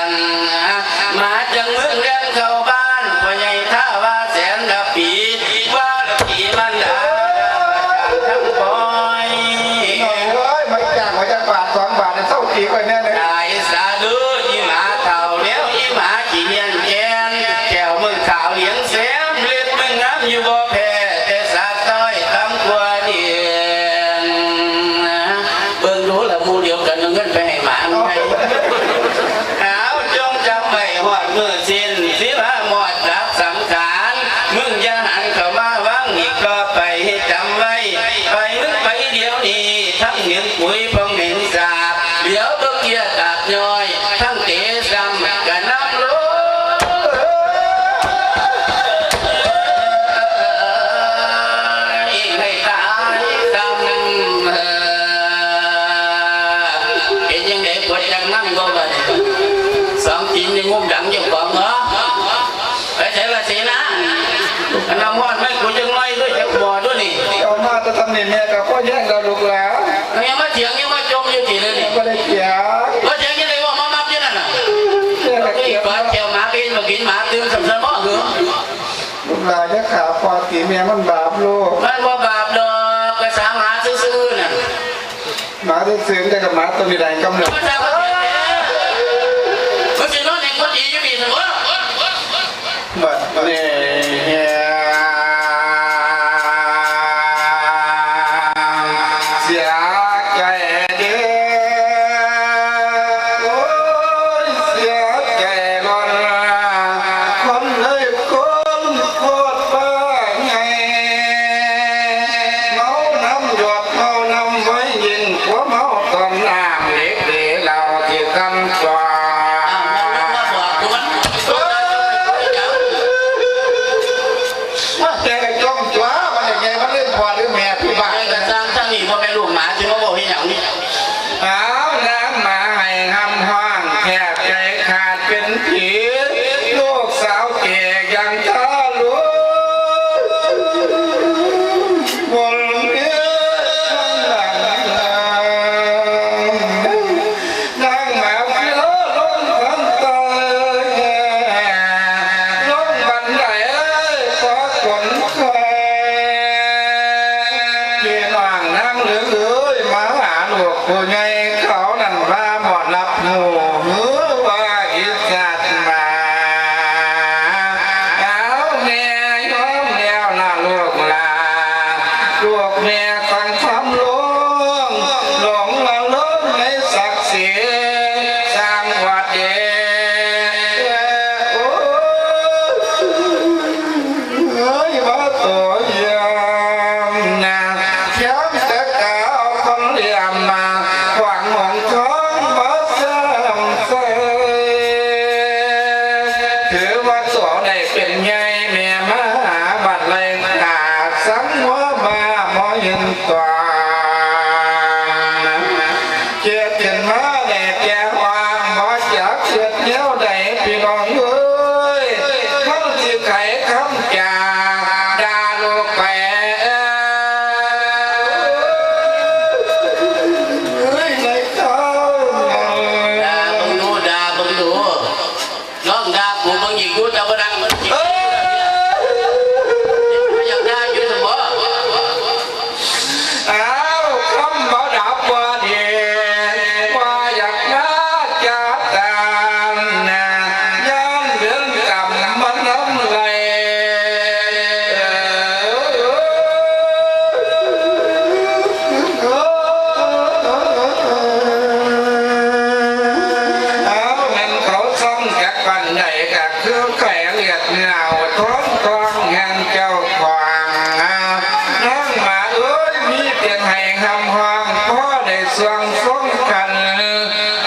น หมาจังมึงแล่นเข้าบ้าน พ่อใหญ่ท่าว่าแสนละปี ว่าละปีมันด่าด่าประจานทั้งปอย น้องเอ้ย มาจ้างมาจักบาทสองบาทเนี่ย เศร้าตีไปแน่เลย ตายสาเด้ออีหมาเฒ่าแล้ว อีหมาขี้เหี้ยนแกน แก้วมึงขาวเหลียงแซม เล็บมึงงามอยู่บ่แพ้ แต่สาต้อยตำกว่าเดียน เบิ่งดูละหมู่เดียวกันเอาเงินไปให้หมามันไง เอาจงจำไว้ฮอดมื้อสิ้น สิพามอดดับสังขาร มึงอย่าหันเข้ามาวังอีกต่อไป ให้จำไว้ ไปมึงไปเดี๋ยวนี้ ทั้งเหม็นปุ๋ยพองเหม็นสาบ เดี๋ยวเบิ่งเยียดาบย่อย ทั้งเตะซ้ำกะนำลง ให้ตายซ้ำ เป็นจั่งใด ปวดจังนั่งบ่บัดนี้ สองตีนนี่งุ้มดังเจ้าของเหรอ ไปไสล่ะเสนา อันน้ำฮ้อนไหม กูจังน้อยด้วย จักบ่อด้วยนี่ เอามาแต่ทำนี่แม่ก็พ่อแย่งกับลูกหลาน ยังมาเถียงยังมาจมอยู่ที่นี่นี่ บ่ได้เถียง บ่เถียงยังไงว่ามามักอยู่นั่นน่ะ แม่ก็เถียง ปลาแก้วหมากินมากินหมาตื่นสำคัญบ่เหรอ ลูกหลานจะขาพ่อตีแม่มันบาปลูก มันบ่บาปดอก ภาษาหมาซื่อๆน่ะ หมาซื่อๆ แต่กับหมาตัวนี้ได้กำเนิด มันสินอนในกุฏิอยู่นี่ซั่นบ่ บัดนี้เสียใจเด้อ โอ้ย เสียใจล้น คนเอ้ย คนโคตรบ้าไง เมาน้ำหยด เมาน้ำไว้ ยิ่งกว่าเมาต้มน้ำเหล็กเหลว เอาหือว่าอีสัตว์มา เอาแม่ยอมแล้วนะลูกหลาน ลูกแม่ฟังคำลง หลงละลงในศักดิ์ศรี สร้างวัดเด โอ้ เอ้ย มาตัวยามนะ เทียมแต่กาวคนเหลี่ยมมา ขวางหงทองมาซ้ำเสย ถือว่าตัวได้เป็นใหญ่แม่มหาบัตรแรงขาดสังหัวมาหมอเห็นตัว เจ็ดขึ้นมาแน่แก่ว่าบ่จักเสียดแนวใดพี่น้องเอ้ย เขาสิไขคำจาด่าลูกไป เอ้ย ในเขา ด่าเบิ่งดู ด่าเบิ่งดู ลองด่ากูเบิ่งอีกดู แต่บ่ดังมัน เอ้ย บ่อยากด่าอยู่ซั่นบ่ อ้าว คำบ่ดับบ่ดี ว่าอยากมาจัดการนะ ย้อนเรื่องกรรมมันนำไหล เอาแม่นเขาซ่องจักปานใดก็คือไข่เลือดเงาท้องทองแห่งเจ้าของ นางหมาเอ้ย มีเพียงให้หำห้อง พอได้สวงสงกัน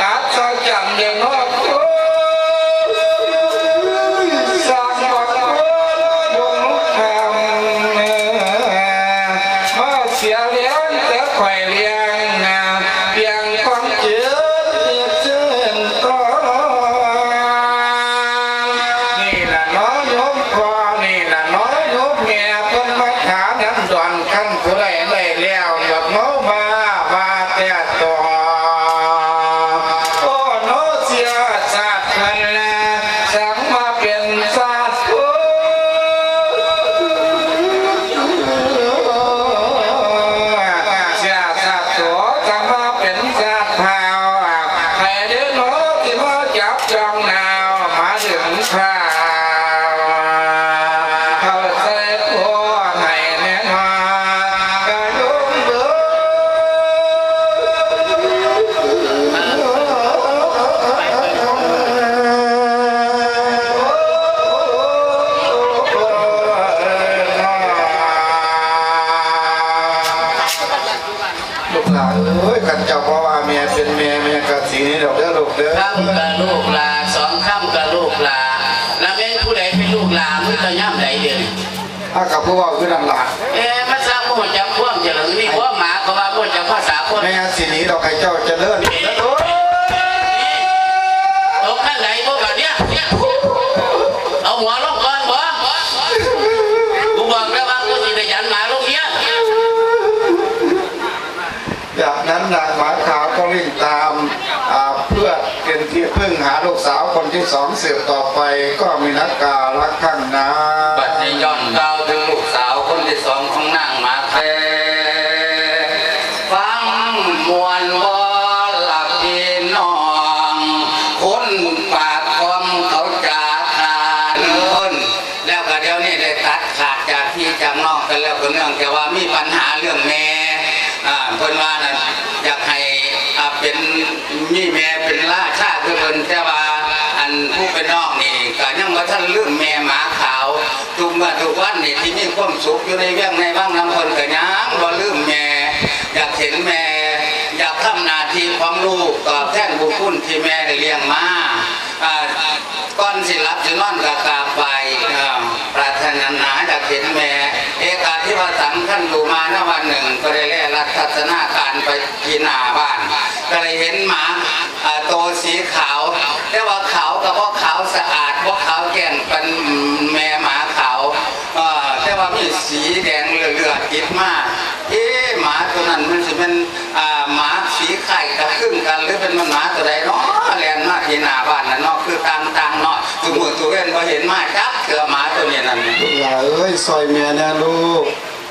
อัศจรรย์เด้อเนาะ โอ้ย สร้างบักโคดงคำ มาเสียเลี้ยงแต่ข่อยเลี้ยงนะ เพียงความเจ็บเจ็บเช่นตอน นี่ล่ะเนาะโยมพ่อ นี่ล่ะเนาะโยมแม่ เพิ่นมาหาน้ำดอน คันผู้ใดได้แล้ว อยากเมามาว่าแต่ต่อ โอ้เนาะเสียชาติเพิ่นแล สังมาเป็นชาติผู้ เสียชาติโส สังมาเป็นชาติพาว ใครเด้อเนาะที่มาจับจองนาว มาถึงคราว เข้าใจผัวให้แน่นอน กะยงเบิด ลูกหลานเอ้ย คันเจ้าพ่อว่าแม่เป็นแม่ แม่กะสิหนีดอกเด้อลูกเด้อ คำกับลูกหลาน สองคำกับลูกหลาน แล้วแม่นผู้ใดเป็นลูกหลาน มึงจะย่ำใดเดี๋ยวนี้ ถ้ากับผู้เว้าคือนั่นล่ะ เอ๊ะ มันสร้างบ่ฮู้จักความเจริญ นี่ความหมาก็ว่าบ่ฮู้จักภาษาคน แม่สิหนีดอก ให้เจ้าเจริญ เอ๊ะ ตกขั้นใดบ่บัดเนี่ย เอาหัวลงก่อนบ่ กูบอกแล้วว่ากูสิได้ยันหมาลงเฮียน จากนั้นนางหมาขาวก็วิ่งตาม อ่า เพื่อเป็นที่พึ่งหาลูกสาวคนที่สองสืบต่อไป ก็มีนักกาละข้างหน้า บัดนี้ย่อมกล่าวถึงลูกสาวคนที่สองของนางหมาแท้ ฟังมวลบ่ละพี่น้อง คนปากคอมเขาจะขาดเอิ้น แล้วก็เดี๋ยวนี้ได้ตัดขาดจากพี่จากน้องกันแล้ว ก็เนื่องจากว่ามีปัญหาเรื่องแม่ อ่า เพิ่นว่านั่น อยากให้ อ่า เป็น มีแม่เป็นราชาคือเพิ่น แต่ว่าอันผู้เป็นน้องนี่ก็ยังบ่ทันลืมแม่หมาขาว ทุกเมื่อทุกวันนี่ที่มีความสุขอยู่ในเวียงในวังนำเพิ่นก็ยังบ่ลืมแม่ อยากเห็นแม่ อยากทำหน้าที่ของลูก ตอบแทนบุญคุณที่แม่ได้เลี้ยงมา อ่า ก่อนสิหลับสินอนก็กราบไหว้ เอ่อ ปรารถนาอยากเห็นแม่ เอการที่ว่าสำคัญอยู่มานะวันหนึ่ง ก็ได้แล่ลัดทัศนาการไปที่หน้าบ้าน ก็เลยเห็นหมา อ่า โตสีขาว แต่ว่าขาวก็บ่ขาวสะอาด บ่ขาวแก่นเป็นแม่หมาขาว เอ่อ แต่ว่ามีสีแดงเลือดๆติดมา เอ๊ะ หมาตัวนั้นมันสิเป็น อ่า หมาสีคล้ายกับคลึงกัน หรือเป็นมันหมาตัวใดเนาะ แล่นมาที่หน้าบ้านน่ะเนาะ คือต่างๆเนาะ ซุมื้อซุเว็นบ่เห็นมาจักเทื่อหมาตัวนี้นั่น ลูกหลานเอ้ย ซ่อยแม่แน่ลูก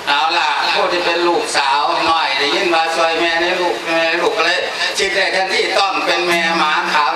เอาล่ะ ผู้ที่เป็นลูกสาวน้อยได้ยินว่าซ่อยแม่ในลูก แม่ในลูกก็เลยคิดได้ทันที ต้องเป็นแม่หมาขาว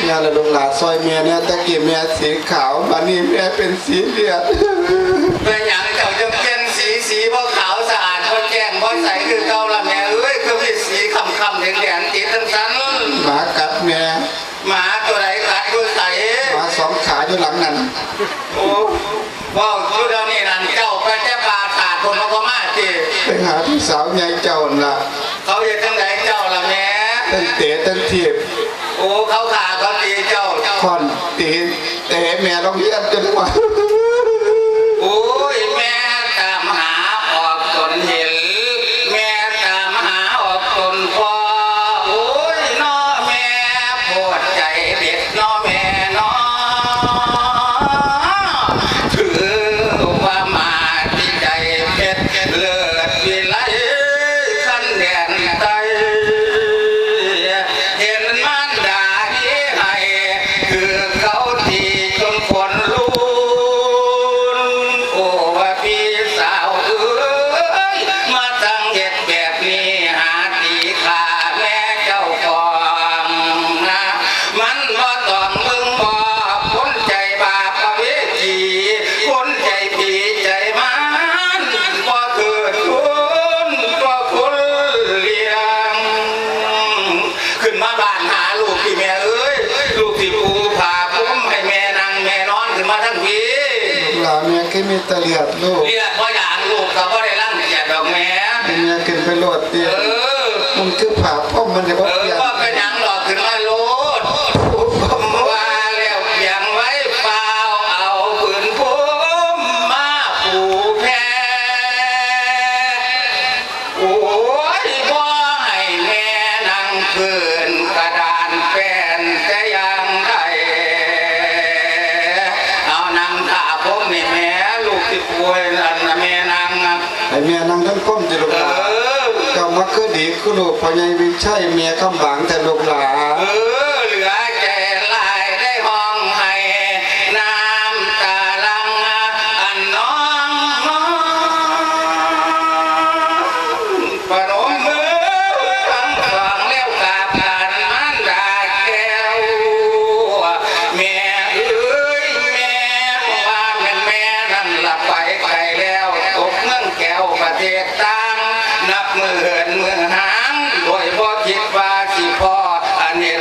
แม่ละลูกหลาน ซอยแม่เนี่ย แต่กี้แม่สีขาว บัดนี้แม่เป็นสีเลือด เป็นหยังเจ้าจังเปลี่ยนสี สีบ่ขาวสะอาด บ่แจ้ง บ่ใสคือเก่าล่ะแม่เอ้ย คือมีสีค้ำๆแดงๆติดจังซั่น หมากัดแม่ หมาตัวใดกัดอยู่ไส หมาสองขาอยู่หลังนั่น โอ้ เว้าอยู่เดี๋ยวนี้นั่น เจ้าไปแต่ป่าถาดพุ้น เขาก็มาติ ไปหาพี่สาวใหญ่เจ้านั่นล่ะ เขาเฮ็ดจังใดเจ้าล่ะแม่ ทั้งเตะทั้งถีบ โอ้ เขาฆ่าเขาตีเจ้า ค้อนตี เตะแม่โรงเรียนจนว่า โอ้ย แม่ตามหาออกตนเห็น แม่ตามหาออกตนพ่อ โอ้ย น้อแม่ ปวดใจเด็ดน้อแม่น้อ ถือว่ามาที่ใจเพชรเลิศวิไล คันแดนไต เห็นมารดานี้ให้ คือเขาตีจนขนลุน โอ้ว่าพี่สาวเอ้ย มาตั้งเห็ดแบบนี้ หาตีขาแม่เจ้าของนะ มันบ่ต้องมึงบอก คนใจบาปอเวจี คนใจผีใจมาร บ่เกิดทุนก็คนเลี้ยง ขึ้นมาบ้านหาลูกที่แม่เอ้ย ลูกที่ปูผ้าปุ้มให้แม่นั่งแม่นอน ขึ้นมาทั้งพี หลานแม่คือมีแต่เลือดลูก เรียกว่าอย่างลูกก็บ่ได้รังเกียจดอกแม่ แม่ขึ้นไปโลดติ เออ มันคือผ้าป้อมมันจะบ่ เออ เปลี่ยน บ่เป็นหยังดอก ขึ้นมาโลด ว่าแล้วเพียงไว้เปล่า เอาผืนผมมาปูแผ่ โอ้ย บ่ให้แม่นั่งพื้นกระดานแป้นแต่อย่างใด เอานั่งท่าผมนี่แม่ ลูกที่ป่วยนั่นน่ะแม่นั่ง ให้แม่นั่งทั้งก้มจิลูกหลาน เออ เจ้ามาคือดีคือลูกพ่อใหญ่วิชัยแม่คำบางแต่ลูกหลาน เออ เหลือใจหลายได้ห้องให้ น้ำตาหลั่งอันนองนอง ประนมมือทั้งสองแล้วกราบการมารดาแก้ว แม่เอ้ยแม่ ว่าแม่นแม่นั่นละไปไกลแล้ว ตกเมืองแก้วประเทศต่าง นับมือเหินมือหาง โดยบ่คิดว่าสิพออันนี้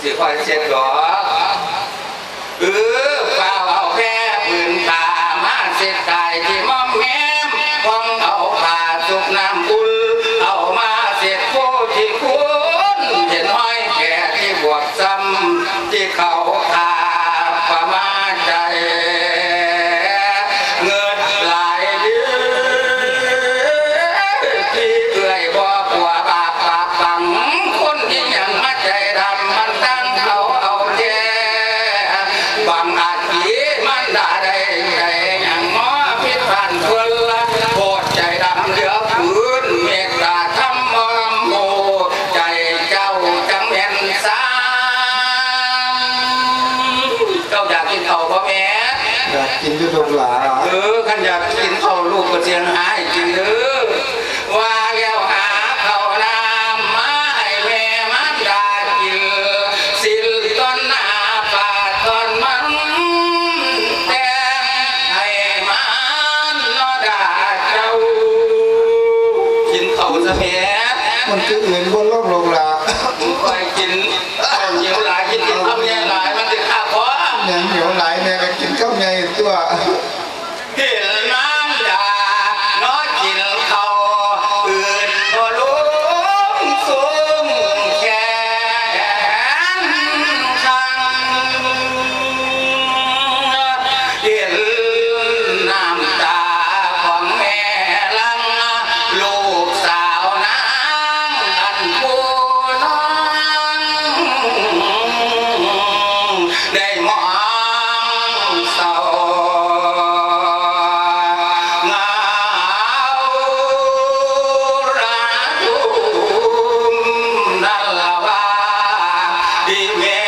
สิคอยเช็ดดอก เออ ฟ้าวเอาแพร่ผืนผ้ามาเช็ดกายที่มอมแมม พองเอาผ้าชุบน้ำอุ่น เอามาเช็ดผู้ที่คุณ เห็นห้อยแผลที่บวมซ้ำ ที่เขาขาดประมาณใจ เงินหลายเดือนที่เอื้อยบ่ปัวบาปปากฝัง คนที่ยังมาใจดำมันตั้งเอาเอาแท้ บางอาจขีมันด่าได้ใจยังงอผิดพลาดเพื่อนละ โทษใจดำเหลือเกิน เมตตาธรรมมอมโม ใจเจ้าจังแม่นสาม เจ้าอยากกินข้าวบ่แม่ อยากกินอยู่ลูกหลา เออ คันอยากกินข้าวลูกก็เสียงหายกินเด้อ ว่าแล้วหาข้าวน้ำมาให้แม่มารดากิน สินต้นหน้าปาดต้นมัน แต่งให้มารดาเจ้า กินข้าวซะแม่ มันคืออื่นบ่ลงลูกหลา ไปกินข้าวเหนียวหลาย กินข้าวใหญ่หลาย มันสิขาดคอ ยังเหนียวหลายแม่ก็กินข้าวใหญ่ตัว เห็นมารดาเนาะกินข้าวอื่นบ่ลงซุ่มแขนคัง เห็นน้ำตาของแม่หลั่ง ลูกสาวนางอันผู้น้อง ได้มองเศร้าเหงาระทมนั่นละว่าที่แม่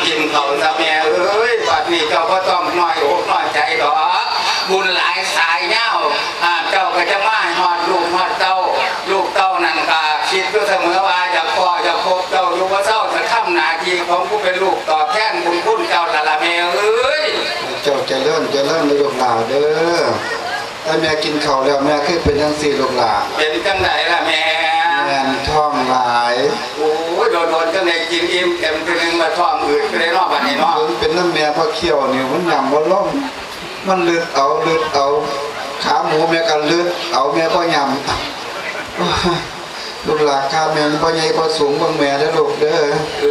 กินข้าวซะแม่เอ้ย บัดนี้เจ้าบ่ต้องน้อยอกน้อยใจดอก บุญหลายสายยาว อ่า เจ้าก็จะมาให้ฮอดลูกฮอดเต้า ลูกเต้านั่นก็คิดอยู่เสมอว่าอยากพ้ออยากพบเจ้าอยู่บ่เซา จะทำหน้าที่ของผู้เป็นลูกตอบแทนบุญคุณเจ้าละละแม่เอ้ย เจ้าเจริญเจริญในลูกหลานเด้อ ถ้าแม่กินข้าวแล้วแม่คือเป็นจังซี่ลูกหลาน เป็นจังใดล่ะแม่ แม่นท้องหลาย โอ้ย โดนๆ จังใดกินอิ่มเต็มทีนึงมาท้องอืดไปเลยเนาะบัดนี้เนาะ เพิ่นเป็นน้ำแม่พ่อเคี้ยวนี่มันยำบ่ลง มันลืดเอาลืดเอา ขาหมูแม่ก็ลืดเอาแม่บ่ยำ ลูกหลานข้าแม่นพ่อใหญ่พ่อสูงเบิ่งแม่เด้อลูกเด้อ เอ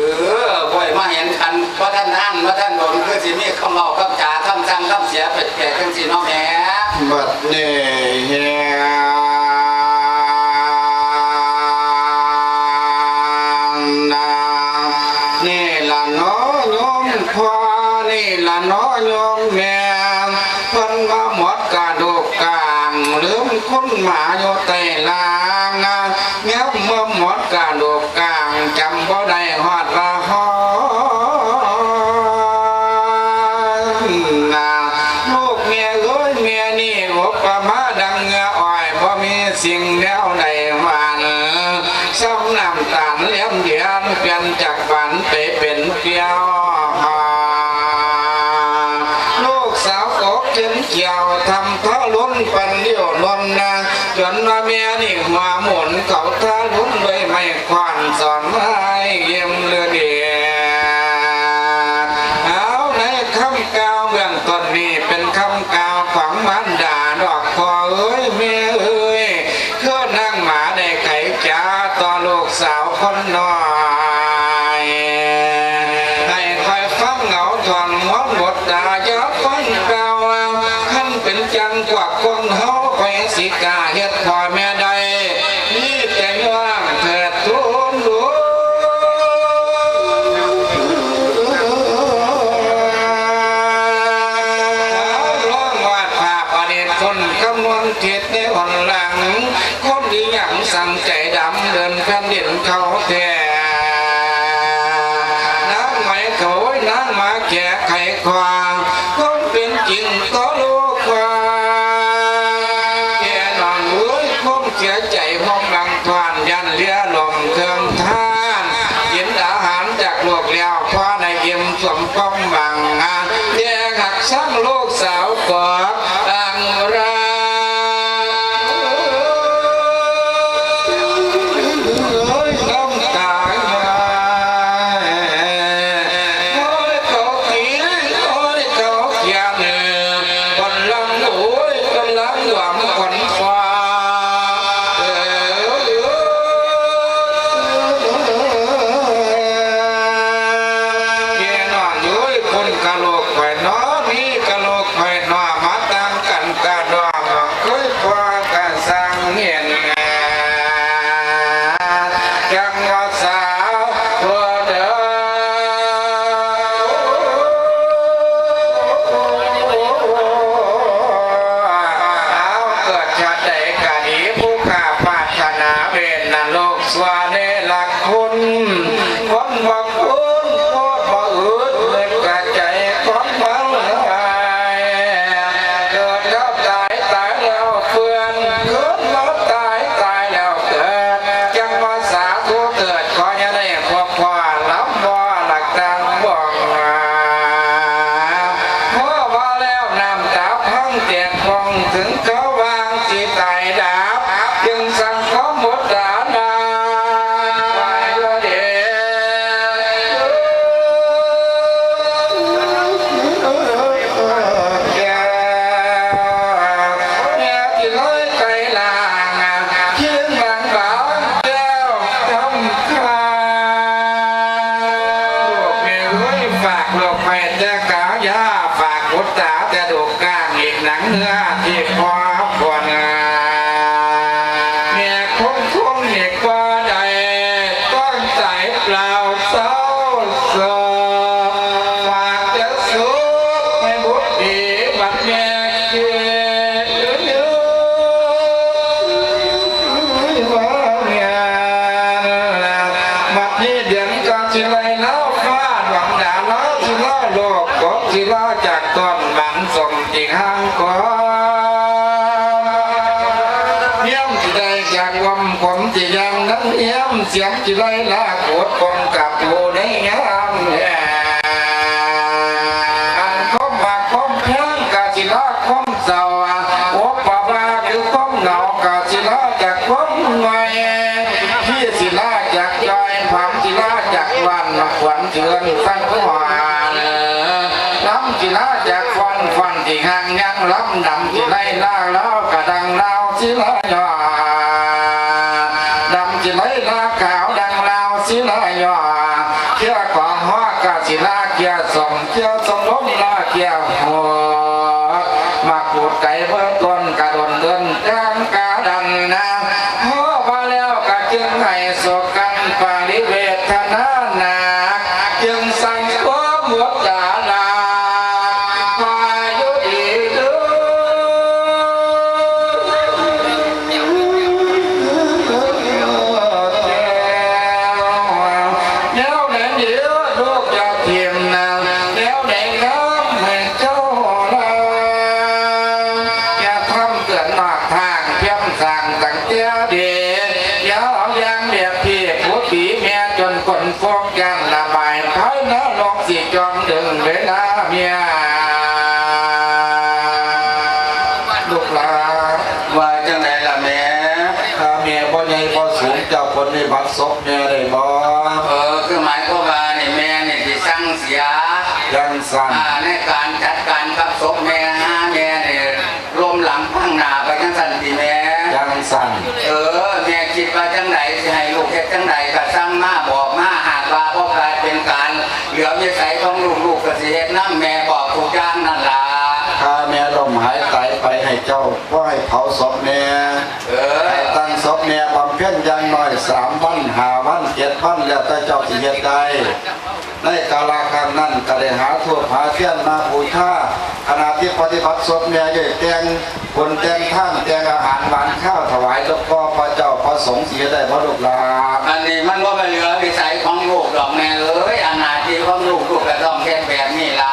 อ บ่อยมาเห็นกัน บ่ทันอ่าน บ่ทันโดน คือสิมีคำเว้าคำจา คำสั่งคำเสียแปลกๆ จังซี่เนาะแม่ บัดนี้เฮีย นาง นี่ล่ะเนาะโยมพ่อ นี่ล่ะเนาะโยมแม่ เพิ่นมาหมดกะดูกกลาง ลืมคุณหมาอยู่ใต้ล่าง แม้เมื่อหมดกะดูกกลาง จำบ่ได้ฮอดว่าฮอด ลูกแม่เอ้ย แม่นี่อุปมาดังเหงื่ออ้อย บ่มีสิ่งแนวใดหวาน ซ้ำน้ำตาลเหลี่ยมเดือน เปลี่ยนจากหวานไปเป็นเปรี้ยว ลูกสาวอกเข็มเขียว ทำทารุณปันเดี่ยวนนนะ จนว่าแม่นี่หัวหมุน เขาทารุณด้วยไม้ขวาน สอนให้เยี่ยมเลือดเดียด เอาในคำกล่าวเบื้องต้นนี้ เป็นคำกล่าวของมารดาดอกพ่อเอ้ยแม่เอ้ย คือนั่งหมาได้ไขจ๋าต่อลูกสาวคนน้อย ให้คอยฟังเอาท่อนมนต์ ตาอย่าฟังกล่าว คันเป็นจังพวกคนเฮา ไผสิกล้าเฮ็ดพ่อแม่ได้ มีแต่ย่องเถิดทูลหลวง ร้องวาดภาพอเนกคนกำมวลทิศในหนหลัง คนดีหยังสั่งใจดำ เดินแผ่นดินเขาแท้ นางไหมเขาโอ้ย นางมาแก้ไขความ ความเป็นจริงต่อโลกว่า แก่นอนโอ้ย ความเสียใจห้องดังทาน ยันเรือลมเครื่องทาน กินอาหารจากโลกแล้ว พอในอิ่มสมความหวัง แยกหักสร้างโลกสาวกอกอังรา น้ำตาไหล โอ้ยเขาตี โอ้ยเขาเขียน คนลำ โอ้ยกำลังหวังขวัญฟ้า แก่นอนโอ้ย คนกะโลกข่อยน้อ มีกะโลกข่อยน้อ มาตั้งกันกะดอม เคยพอกะสั่งเห็น จังว่าสาวผู้เดิม เอาเกิดชาติใดกะดี ผู้ข้าปรารถนาเวรนรก สัวเนรคุณ คนบ่คุณ โคตรบ่อึด นึกกะใจคนบ่หลาย เกิดแล้วตาย ตายแล้วเปื่อน เกิดแล้วตาย ตายแล้วเกิด จังว่าสาธุเกิด ขออย่าได้พบพ่อลำบ่หลักตังบ่ง พ่อว่าแล้วน้ำตาพังแตกฟอง ถึงเขาวางสิตายดับ จึงสั่งความหมดตานา แม่ที่ร้อยไกลลาง เคียงบางบางแก้วคำคา ลูกแม่เอ้ย ฝากลูกไปแต่กาวยา ฝากบุตรตาแต่ดูกกลาง อีกหนังเนื้อที่พอควร แม่คงคงอีกบ่ได้ ต้องสายเปล่าเศร้าโศก ฝากจะสุขให้บุตรดีบัดแม่เกิด ว่าแม่น บัดนี้เดือนก็สิไล่เล่าฟ้าดวงดาวเล่าสิเล่าโลกกบสิเล่าจากต้นบังสมจิงห้างก่อน เยี่ยมสิได้จากลมผมสิยังนั้นเยี่ยมเสียงสิไล่ลากดกองกับผู้ในงามแย่ อันคมมาคมแพงกะสิลาคมเศร้า โอปะว่าคือคมเหงากะสิลาจากคมไง พี่สิลาจากจอย ผามสิลาจากวัน ขวัญเถือนสังหวาน ลำสิลาจากฟัน ฟันที่ห่างยังลำ ดำสิไล่ลาลาวกะดังลาวสิลาหยอด ดำสิไล่ลาขาวดังลาวสิลาหยอด เขี้ยของฮอกกะสิลาเขี้ยสม เขี้ยสมลมลาเขี้ยหัว มาขูดไก่เบิ่งต้นกะดนเดินกลางกะดันนะ พอมาแล้วกะจึงให้โศกกันปริเวทนาหนัก จึงสั่งความหมดตาลาพายุดีเด้อ แนวไหนเดี๋ยวลูกจะเทียมนาง แนวไหนงามให้เจ้าลา อย่าทำเกินนอกทาง เพียงสั่งตั้งเตี้ยดี อย่าเอาอย่างเดียบพี่ผู้ปีแม่จนคนฟอกย่านระบาย ภายหน้าลองสิจองดึงเวลาเมีย ลูกหลาน ว่าจังไดล่ะแม่ ถ้าแม่บ่ใหญ่บ่สูง เจ้าคนนี้บัดศพแม่ได้บ่ เออ คือหมายความว่านี่แม่นี่สิสั่งเสีย จังสั่น อ่า ในการจัดการกับศพแม่ หาแม่นี่ล้มหลังพังหน้าไปจังสั่นติแม่ จังสั่น เออ แม่คิดว่าจังไดสิให้ลูกเฮ็ดจังไดก็สั่งมาบอกมา หาก ว่าบ่กลายเป็นการเหลือวิสัยของลูก ลูกก็สิเฮ็ดนำแม่บอกทุกอย่างนั่นล่ะ ถ้าแม่ล้มหายตายไปให้เจ้าบ่ให้เผาศพแม่ เออ ให้ตั้งศพแม่บำเพ็ญอย่างน้อยสามวัน ห้าวัน เจ็ดวัน แล้วแต่เจ้าสิเฮ็ดได้ ในกาลครั้งนั้นก็ได้หาธูปหาเทียนมาบูชา ขณะที่ปฏิบัติศพแม่ย่อยแต่ง คนแต่งทานแต่งอาหารหวานข้าวถวายหลวงพ่อพระเจ้าพระสงฆ์เสียได้บ่ลูกหลาน อันนี้มันบ่เป็นเหลือวิสัยของลูกดอกแม่เอ้ย อันหน้าที่ของลูก ลูกก็ต้องเฮ็ดแบบนี้ล่ะ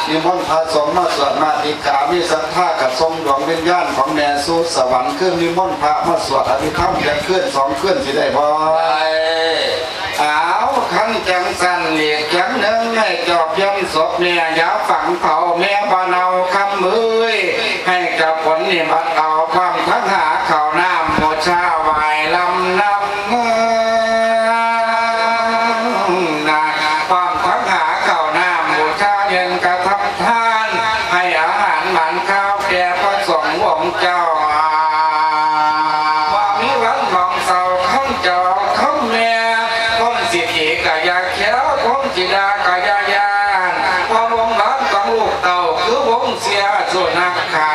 นิมนต์พระสงฆ์มาสวดมาติกา มีศรัทธากระทรงดวงวิญญาณของแม่สู่สวรรค์ คือนิมนต์พระมาสวดอภิธรรมจักคืนสองคืนสิได้บ่ ได้ เอาคันจังสันอีกจังหนึ่งให้จอบยำศพแม่อย่าฝังเผาแม่บ่เนาคำเอ้ย ให้กับผลนิบัติเอาความทั้งหาเขาวน้ำบูชาไหว้ลำนำนะความทั้งหาเขาวน้ำบูชาเงินกระทำทาน ให้อาหารหมันข้าวแก่พระสงฆ์องค์เจ้า ว่ามีวันหนองเสาคำเจ้าคำแม่ คนสิตีกะยาเขียว คนสิดากะยายาน เพราะวงนอนของลูกเต่าคือวงเสียสุนัขขา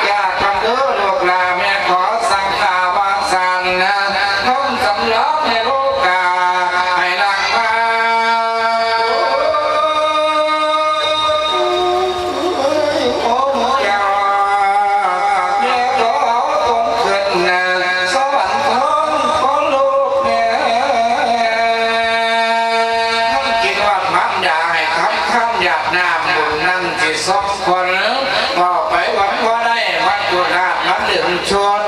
อย่าทำเด้อลูกหลานแม่ขอสั่งลาว่าสั่นนะ น้อมสำรองในโลกา ให้หลังมา โอ้เจ้า แม่ขอเอาตนขึ้นนะ สวรรค์ทองของลูกแม่ มันกินวัดมันยาให้คำคำหยาดน้ำบุญนั่นสิสองคน บอกไปหวังว่าได้วัดกุหลาบมันดึงชวน